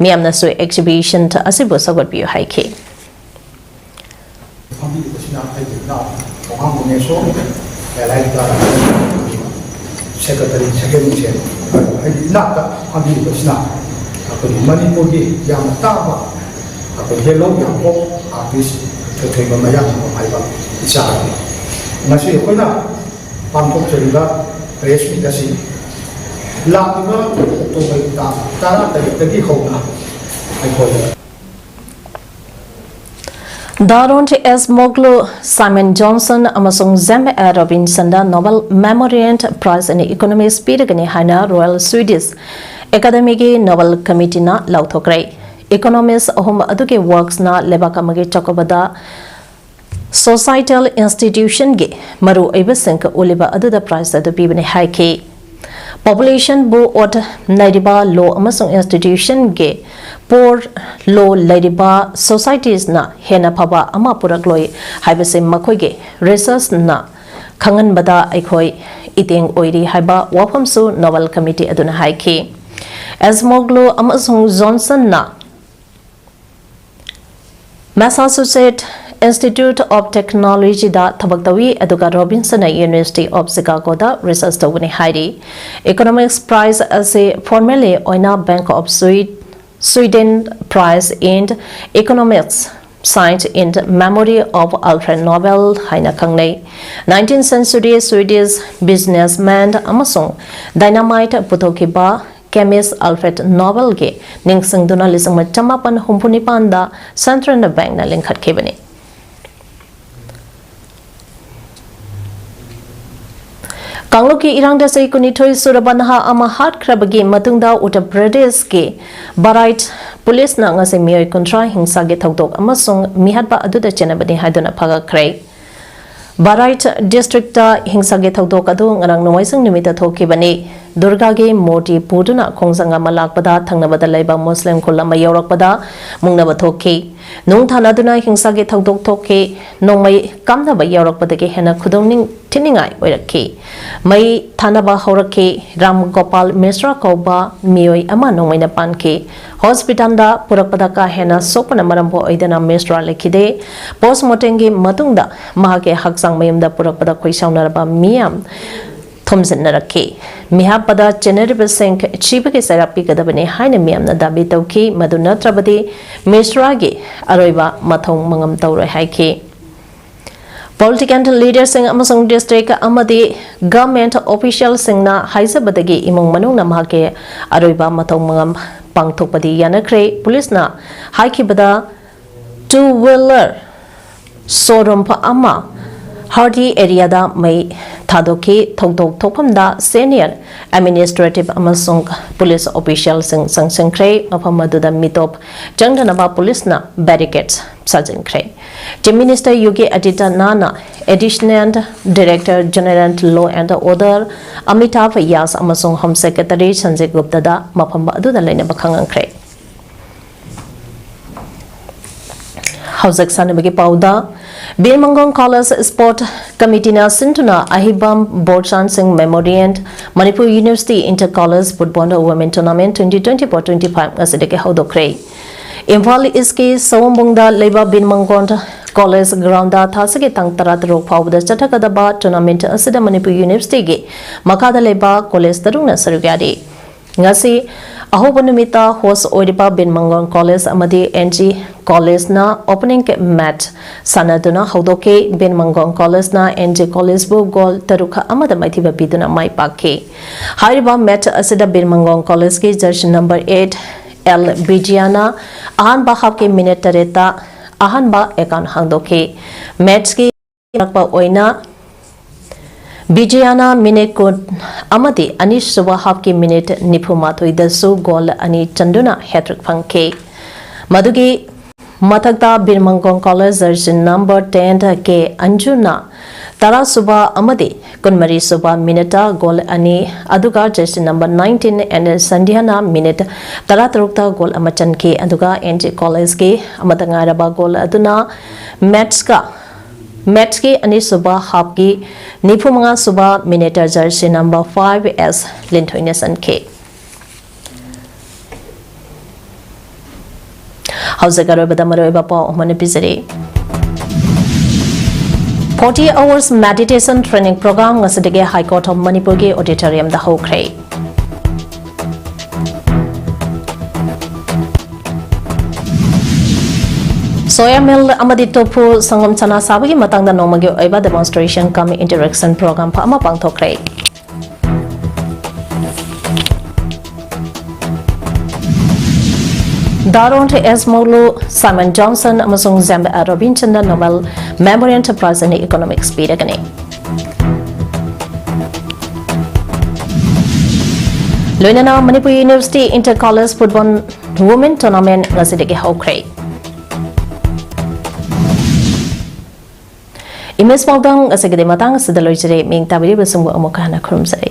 ꯃꯤꯌꯥꯝꯅꯁꯨ exhibition ꯑꯁꯤꯕꯨ ꯁꯧꯒꯠꯄꯤꯌꯨ ꯍꯥꯏꯈꯤ꯫ ꯐꯝꯕꯤꯔꯤꯕꯁꯤꯅ ꯑꯩꯒꯤ ꯏꯅꯥꯎ ꯊꯣꯡꯉꯥꯝ ꯒꯨꯅꯦꯁꯣꯔ, ꯂꯩꯂꯥꯏ ꯀ꯭ꯂꯥꯕ ꯁꯦꯀ꯭ꯔꯦꯇꯔꯤ ꯁꯛꯍꯦꯟ ꯃꯤꯡꯁꯦꯟ꯫ ꯑꯩꯒꯤ ꯏꯅꯥꯛꯇ ꯐꯝꯕꯤꯔꯤꯕꯁꯤꯅ ꯑꯩꯈꯣꯏꯒꯤ ꯃꯅꯤꯄꯨꯔꯒꯤ ꯌꯥꯝꯅ ꯇꯥꯡꯕ ꯑꯩꯈꯣꯏ ꯌꯦꯜꯍꯧ ꯌꯥꯡꯀꯣꯛ artist ꯊꯣꯏꯊꯣꯏꯕ ꯃꯌꯥꯡꯕꯝ ꯍꯥꯏꯕ ꯏꯆꯥ ꯑꯃꯅꯤ꯫ ꯉꯁꯤ ꯑꯩꯈꯣꯏꯅ ꯄꯥꯡꯊꯣꯛꯆꯔꯤꯕ press meet ꯑꯁꯤ ꯂꯥꯛꯂꯤꯕ October ꯇꯥꯡ ꯇꯔꯥꯇꯔꯦꯠꯇꯒꯤ ꯍꯧꯅ ꯑꯩꯈꯣꯏ Daron Acemoglu, Simon Johnson ꯑꯃꯁꯨꯡ ꯖꯦꯝ ꯑꯦ ꯔꯣꯕꯤꯟꯁꯟꯗ Nobel Memorial Prize in Economics ꯄꯤꯔꯒꯅꯤ ꯍꯥꯏꯅ Royal Swedish Academyꯒꯤ Nobel Committeeꯅ ꯂꯥꯎꯊꯣꯛꯈ꯭ꯔꯦ꯫ Economists ꯑꯍꯨꯝ ꯑꯗꯨꯒꯤ worksꯅ ꯂꯩꯕꯥꯛ ꯑꯃꯒꯤ ꯆꯥꯎꯈꯠꯄꯗ societal institutionꯒꯤ ꯃꯔꯨꯑꯣꯏꯕꯁꯤꯡ ꯎꯠꯂꯤꯕ ꯑꯗꯨꯗ prize ꯑꯗꯨ ꯄꯤꯕꯅꯤ ꯍꯥꯏꯈꯤ꯫ Populationꯕꯨ ꯑꯣꯠ ꯅꯩꯔꯤꯕ law ꯑꯃꯁꯨꯡ institutionꯒꯤ poor law ꯂꯩꯔꯤꯕ societiesꯅ ꯍꯦꯟꯅ ꯐꯕ ꯑꯃ ꯄꯨꯔꯛꯂꯣꯏ ꯍꯥꯏꯕꯁꯤ ꯃꯈꯣꯏꯒꯤ researchꯅ ꯈꯪꯍꯟꯕꯗ ꯑꯩꯈꯣꯏ ꯏꯇꯦꯡ ꯑꯣꯏꯔꯤ ꯍꯥꯏꯕ ꯋꯥꯐꯝꯁꯨ Nobel Committee ꯑꯗꯨꯅ ꯍꯥꯏꯈꯤ꯫ ꯑꯦꯁꯃꯣꯒ꯭ꯂꯨ ꯑꯃꯁꯨꯡ ꯖꯣꯟꯁꯟꯅ Massachusetts Institute of Technologyꯗ ꯊꯕꯛ ꯇꯧꯏ, ꯑꯗꯨꯒ ꯔꯣꯕꯤꯟꯁꯟꯅ University of Chicagoꯗ research ꯇꯧꯕꯅꯤ ꯍꯥꯏꯔꯤ꯫ Economics prize ꯑꯁꯤ formally ꯑꯣꯏꯅ Bank of Sweden Prize in Economics, Science in Memory of Alfred Nobel ꯍꯥꯏꯅ ꯈꯪꯅꯩ꯫ Nineteenth century Swedish businessman ꯑꯃꯁꯨꯡ dynamite ꯄꯨꯊꯣꯛꯈꯤꯕ chemist Alfred Nobelꯒꯤ ꯅꯤꯡꯁꯤꯡꯗꯨꯅ ꯂꯤꯁꯤꯡ ꯑꯃ ꯆꯃꯥꯄꯟ ꯍꯨꯝꯐꯨ ꯅꯤꯄꯥꯟꯗ Central Bankꯅ ꯂꯤꯡꯈꯠꯈꯤꯕꯅꯤ꯫ ꯀꯥꯡꯂꯨꯞꯀꯤ ꯏꯔꯥꯡꯗ ꯆꯍꯤ ꯀꯨꯟꯅꯤꯊꯣꯏ ꯁꯨꯔꯕ ꯅꯍꯥ ꯑꯃ ꯍꯥꯠꯈ꯭ꯔꯕꯒꯤ ꯃꯇꯨꯡꯗ ꯎꯠꯇꯔ ꯄ꯭ꯔꯗꯦꯁꯀꯤ ꯕꯔꯥꯏꯠ ꯄꯨꯂꯤꯁꯅ ꯉꯁꯤ ꯃꯤꯑꯣꯏ ꯀꯨꯟꯊ꯭ꯔꯥ ꯍꯤꯡꯁꯥꯒꯤ ꯊꯧꯗꯣꯛ ꯑꯃꯁꯨꯡ ꯃꯤꯍꯥꯠꯄ ꯑꯗꯨꯗ ꯆꯦꯟꯅꯕꯅꯤ ꯍꯥꯏꯗꯨꯅ ꯐꯒꯠꯈ꯭ꯔꯦ꯫ ꯕꯔꯥꯏꯠ ꯗꯤꯁꯇ꯭ꯔꯤꯛꯇ ꯍꯤꯡꯁꯥꯒꯤ ꯊꯧꯗꯣꯛ ꯑꯗꯨ ꯉꯔꯥꯡ ꯅꯣꯡꯃꯥꯏꯖꯤꯡ ꯅꯨꯃꯤꯠꯇ ꯊꯣꯛꯈꯤꯕꯅꯤ꯫ ꯗꯨꯔꯒꯥꯒꯤ ꯃꯨꯔꯇꯤ ꯄꯨꯗꯨꯅ ꯈꯣꯡꯖꯪ ꯑꯃ ꯂꯥꯛꯄꯗ ꯊꯪꯅꯕꯗ ꯂꯩꯕ ꯃꯨꯁꯂꯤꯝ ꯈꯨꯜ ꯑꯃ ꯌꯧꯔꯛꯄꯗ ꯃꯨꯛꯅꯕ ꯊꯣꯛꯈꯤ꯫ ꯅꯨꯡ ꯊꯥꯅꯗꯨꯅ ꯍꯤꯡꯁꯥꯒꯤ ꯊꯧꯗꯣꯛ ꯊꯣꯛꯈꯤ꯫ ꯅꯣꯡꯃꯩ ꯀꯥꯞꯅꯕ ꯌꯥꯎꯔꯛꯄꯗꯒꯤ ꯍꯦꯟꯅ ꯈꯨꯗꯣꯡ ꯊꯤꯅꯤꯡꯉꯥꯏ ꯑꯣꯏꯔꯛꯈꯤ꯫ ꯃꯩ ꯊꯥꯅꯕ ꯍꯧꯔꯛꯈꯤ꯫ ꯔꯥꯝ ꯒꯣꯄꯥꯜ ꯃꯤꯁ꯭ꯔꯥ ꯀꯧꯕ ꯃꯤꯑꯣꯏ ꯑꯃ ꯅꯣꯡꯃꯩꯅ ꯄꯥꯟꯈꯤ꯫ ꯍꯣꯁꯄꯤꯇꯥꯜꯗ ꯄꯨꯔꯛꯄꯗ ꯀꯥ ꯍꯦꯟꯅ ꯁꯣꯛꯄꯅ ꯃꯔꯝ ꯑꯣꯏꯗꯨꯅ ꯃꯤꯁ꯭ꯔꯥ ꯂꯩꯈꯤꯗꯦ꯫ ꯄꯣꯁ꯭ꯠꯃꯣꯔꯇꯦꯝꯒꯤ ꯃꯇꯨꯡꯗ ꯃꯍꯥꯛꯀꯤ ꯍꯛꯆꯥꯡ ꯃꯌꯨꯝꯗ ꯄꯨꯔꯛꯄꯗ ꯈꯣꯏꯁꯥꯎꯅꯔꯕ ꯃꯤꯌꯥꯝ ꯊꯣꯝꯖꯤꯟꯅꯔꯛꯈꯤ꯫ ꯃꯤꯍꯥꯠꯄꯗ ꯆꯦꯟꯅꯔꯤꯕꯁꯤꯡ ꯊꯤꯕꯒꯤ ꯆꯩꯔꯥꯛ ꯄꯤꯒꯗꯕꯅꯤ ꯍꯥꯏꯅ ꯃꯤꯌꯥꯝꯅ ꯗꯥꯕꯤ ꯇꯧꯈꯤ꯫ ꯃꯗꯨ ꯅꯠꯇ꯭ꯔꯕꯗꯤ ꯃꯤꯁ꯭ꯔꯥꯒꯤ ꯑꯔꯣꯏꯕ ꯃꯊꯧ ꯃꯉꯝ ꯇꯧꯔꯣꯏ ꯍꯥꯏꯈꯤ꯫ ꯄꯣꯂꯤꯇꯤꯀꯦꯜ ꯂꯤꯗꯔꯁꯤꯡ ꯑꯃꯁꯨꯡ ꯗꯤꯁꯇ꯭ꯔꯤꯛ ꯑꯃꯗꯤ ꯒꯚꯔꯟꯃꯦꯟꯠ ꯑꯣꯐꯤꯁꯤꯌꯦꯜꯁꯤꯡꯅ ꯍꯥꯏꯖꯕꯗꯒꯤ ꯏꯃꯨꯡ ꯃꯅꯨꯡꯅ ꯃꯍꯥꯛꯀꯤ ꯑꯔꯣꯏꯕ ꯃꯊꯧ ꯃꯉꯝ ꯄꯥꯡꯊꯣꯛꯄꯗꯤ ꯌꯥꯅꯈ꯭ꯔꯦ꯫ ꯄꯨꯂꯤꯁꯅ ꯍꯥꯏꯈꯤꯕꯗ, ꯇꯨ ꯋꯤꯂꯔ ꯁꯣꯔꯨꯝ ꯑꯃ ꯍꯥꯔꯗꯤ ꯑꯦꯔꯤꯌꯥꯗ ꯃꯩ ꯊꯥꯗꯣꯛꯈꯤ꯫ ꯊꯧꯗꯣꯛ ꯊꯣꯛꯐꯝꯗ ꯁꯦꯅꯤꯌꯔ ꯑꯦꯗꯃꯤꯅꯤꯁꯇ꯭ꯔꯦꯇꯤꯚ ꯑꯃꯁꯨꯡ ꯄꯨꯂꯤꯁ ꯑꯣꯐꯤꯁꯤꯌꯦꯜꯁꯤꯡ ꯆꯪꯁꯤꯟꯈ꯭ꯔꯦ꯫ ꯃꯐꯝ ꯑꯗꯨꯗ ꯃꯤꯇꯣꯞ ꯆꯪꯗꯅꯕ ꯄꯨꯂꯤꯁꯅ ꯕꯦꯔꯤꯀꯦꯗ ꯁꯥꯖꯤꯟꯈ꯭ꯔꯦ꯫ ꯆꯤꯐ ꯃꯤꯅꯤꯁꯇꯔ ꯌꯣꯒꯤ ꯑꯗꯤꯇ꯭ꯌꯅꯥꯊꯅ, additional director general law and order Amitabh Yash ꯑꯃꯁꯨꯡ ꯍꯣꯝ ꯁꯦꯀ꯭ꯔꯦꯇꯔꯤ ꯁꯟꯖꯤꯠ ꯒꯨꯞꯇꯗ ꯃꯐꯝ ꯑꯗꯨꯗ ꯂꯩꯅꯕ ꯈꯪꯍꯟꯈ꯭ꯔꯦ꯫ ꯍꯧꯖꯤꯛ ꯁꯥꯟꯅꯕꯒꯤ ꯄꯥꯎꯗ, ꯕꯤꯔ ꯃꯪꯒꯣꯟ ꯀꯣꯂꯦꯖ ꯁ꯭ꯄꯣꯔꯠ ꯀꯃꯤꯇꯤꯅ ꯁꯤꯟꯗꯨꯅ Ahibam Borchan Singh memorial Manipur university inter college football women tournament twenty twenty four twenty five ꯉꯁꯤꯗꯒꯤ ꯍꯧꯗꯣꯛꯈ꯭ꯔꯦ꯫ ꯏꯝꯐꯥꯜ ꯏꯁꯀꯤ ꯁꯑꯣꯝꯕꯨꯡꯗ ꯂꯩꯕ ꯕꯤꯔ ꯃꯪꯒꯣꯟ ꯀꯣꯂꯦꯖ ꯒ꯭ꯔꯥꯎꯟꯗ ꯊꯥꯁꯤꯒꯤ ꯇꯥꯡ ꯇꯔꯥꯇꯔꯨꯛ ꯐꯥꯎꯕꯗ ꯆꯠꯊꯒꯗꯕ ꯇꯣꯔꯅꯥꯃꯦꯟꯠ ꯑꯁꯤꯗ ꯃꯅꯤꯄꯨꯔ ꯌꯨꯅꯤꯚꯔꯁꯤꯇꯤꯒꯤ ꯃꯈꯥꯗ ꯂꯩꯕ ꯀꯣꯂꯦꯖ ꯇꯔꯨꯛꯅ ꯁꯔꯨꯛ ꯌꯥꯔꯤ꯫ ꯉꯁꯤ ꯑꯍꯧꯕ ꯅꯨꯃꯤꯠꯇ ꯍꯣꯁ ꯑꯣꯏꯔꯤꯕ ꯕꯤꯔ ꯃꯪꯒꯣꯟ ꯀꯣꯂꯦꯖ ꯑꯃꯗꯤ ꯑꯦꯟ ꯖꯤ ꯀꯣꯂꯦꯖꯅ ꯑꯣꯄꯅꯤꯡ ꯃꯦꯆ ꯁꯥꯟꯅꯗꯨꯅ ꯍꯧꯗꯣꯛꯈꯤ꯫ ꯕꯤꯔ ꯃꯪꯒꯣꯟ ꯀꯣꯂꯦꯖꯅ ꯑꯦꯟ ꯖꯤ ꯀꯣꯂꯦꯖꯕꯨ ꯒꯣꯜ ꯇꯔꯨꯛ ꯑꯃꯗ ꯃꯥꯏꯊꯤꯕ ꯄꯤꯗꯨꯅ ꯃꯥꯏ ꯄꯥꯛꯈꯤ꯫ ꯍꯥꯏꯔꯤꯕ ꯃꯦꯆ ꯑꯁꯤꯗ ꯕꯤꯔ ꯃꯪꯒꯣꯟ ꯀꯣꯂꯦꯖꯀꯤ ꯖꯔꯁꯤ ꯅꯝꯕꯔ ꯑꯦꯠ, ꯑꯦꯜ ꯕꯤꯖꯤꯌꯥꯅ ꯑꯍꯥꯟꯕ ꯍꯥꯞꯀꯤ ꯃꯤꯅꯤꯠ ꯇꯔꯦꯠꯇ ꯑꯍꯥꯟꯕ ꯑꯦꯀꯥꯎꯟ ꯍꯥꯡꯗꯣꯛꯈꯤ꯫ ꯃꯦꯆꯀꯤ ꯂꯥꯛꯄ ꯑꯣꯏꯅ ꯕꯤꯖꯌꯅ ꯃꯤꯅꯤꯠ ꯀꯨꯟ ꯑꯃꯗꯤ ꯑꯅꯤꯁꯨꯕ ꯍꯥꯞꯀꯤ ꯃꯤꯅꯤꯠ ꯅꯤꯐꯨ ꯃꯥꯊꯣꯏꯗꯁꯨ ꯒꯣꯜ ꯑꯅꯤ ꯆꯟꯗꯨꯅ ꯍꯦꯇ꯭ꯔꯤꯛ ꯐꯪꯈꯤ꯫ ꯃꯗꯨꯒꯤ ꯃꯊꯛꯇ ꯕꯤꯔ ꯃꯪꯒꯣꯡ college jersey number ten K ꯑꯟꯖꯨꯅ ꯇꯔꯥꯁꯨꯕ ꯑꯃꯗꯤ ꯀꯨꯟꯃꯔꯤꯁꯨꯕ ꯃꯤꯅꯤꯠꯇ ꯒꯣꯜ ꯑꯅꯤ, ꯑꯗꯨꯒ jersey number nineteen N S ꯁꯟꯙ꯭ꯌꯥꯅ ꯃꯤꯅꯤꯠ ꯇꯔꯥꯇꯔꯨꯛꯇ ꯒꯣꯜ ꯑꯃ ꯆꯟꯈꯤ꯫ ꯑꯗꯨꯒ ꯑꯦꯟ ꯖꯤ ꯀꯣꯂꯦꯖꯀꯤ ꯑꯃꯠꯇ ꯉꯥꯏꯔꯕ ꯒꯣꯜ ꯑꯗꯨꯅ ꯃꯦꯠꯁꯀ ꯃꯦꯠꯁꯀꯤ ꯑꯅꯤꯁꯨꯕ ꯍꯥꯞꯀꯤ ꯅꯤꯐꯨꯃꯉꯥꯁꯨꯕ ꯃꯤꯅꯤꯠꯇ ꯖꯔꯁꯤ ꯅꯝꯕꯔ ꯐꯥꯏꯚ ꯑꯦꯁ ꯂꯤꯟꯊꯣꯏꯅ ꯆꯟꯈꯤ꯫ ꯍꯧꯖꯤꯛ ꯑꯔꯣꯏꯕꯗ ꯃꯔꯨꯑꯣꯏꯕ ꯄꯥꯎ ꯑꯃꯅ ꯄꯤꯖꯔꯤ꯫ Forty hours meditation training program ꯉꯁꯤꯗꯒꯤ High Court of ꯃꯅꯤꯄꯨꯔꯒꯤ auditoriumꯗ ꯍꯧꯈ꯭ꯔꯦ꯫ Soya meal ꯑꯃꯗꯤ tofu ꯁꯪꯒꯣꯝ ꯁꯅꯥ ꯁꯥꯕꯒꯤ ꯃꯇꯥꯡꯗ ꯅꯣꯡꯃꯒꯤ ꯑꯣꯏꯕ demonstration cum interaction program ꯑꯃ ꯄꯥꯡꯊꯣꯛꯈ꯭ꯔꯦ꯫ ꯗꯥꯔꯣꯟ ꯑꯦꯁ ꯃꯧꯂꯨ, ꯁꯥꯏꯃꯟ ꯖꯣꯟꯁꯟ ꯑꯃꯁꯨꯡ ꯖꯦꯝꯕ ꯔꯣꯕꯤꯟꯁꯟꯗ Nobel Memorial Prize in Economics ꯄꯤꯔꯒꯅꯤ꯫ ꯂꯣꯏꯅꯅ Manipur University Inter College Football Women Tournament ꯉꯁꯤꯗꯒꯤ ꯍꯧꯈ꯭ꯔꯦ꯫ Image ꯄꯥꯎꯗꯝ ꯉꯁꯤꯒꯤꯗꯤ ꯃꯇꯥꯡ ꯑꯁꯤꯗ ꯂꯣꯏꯖꯔꯦ꯫ ꯃꯤꯡ ꯇꯥꯕꯤꯔꯤꯕꯁꯤꯡꯕꯨ ꯑꯃꯨꯛ ꯍꯟꯅ ꯈꯨꯔꯨꯝꯖꯔꯤ꯫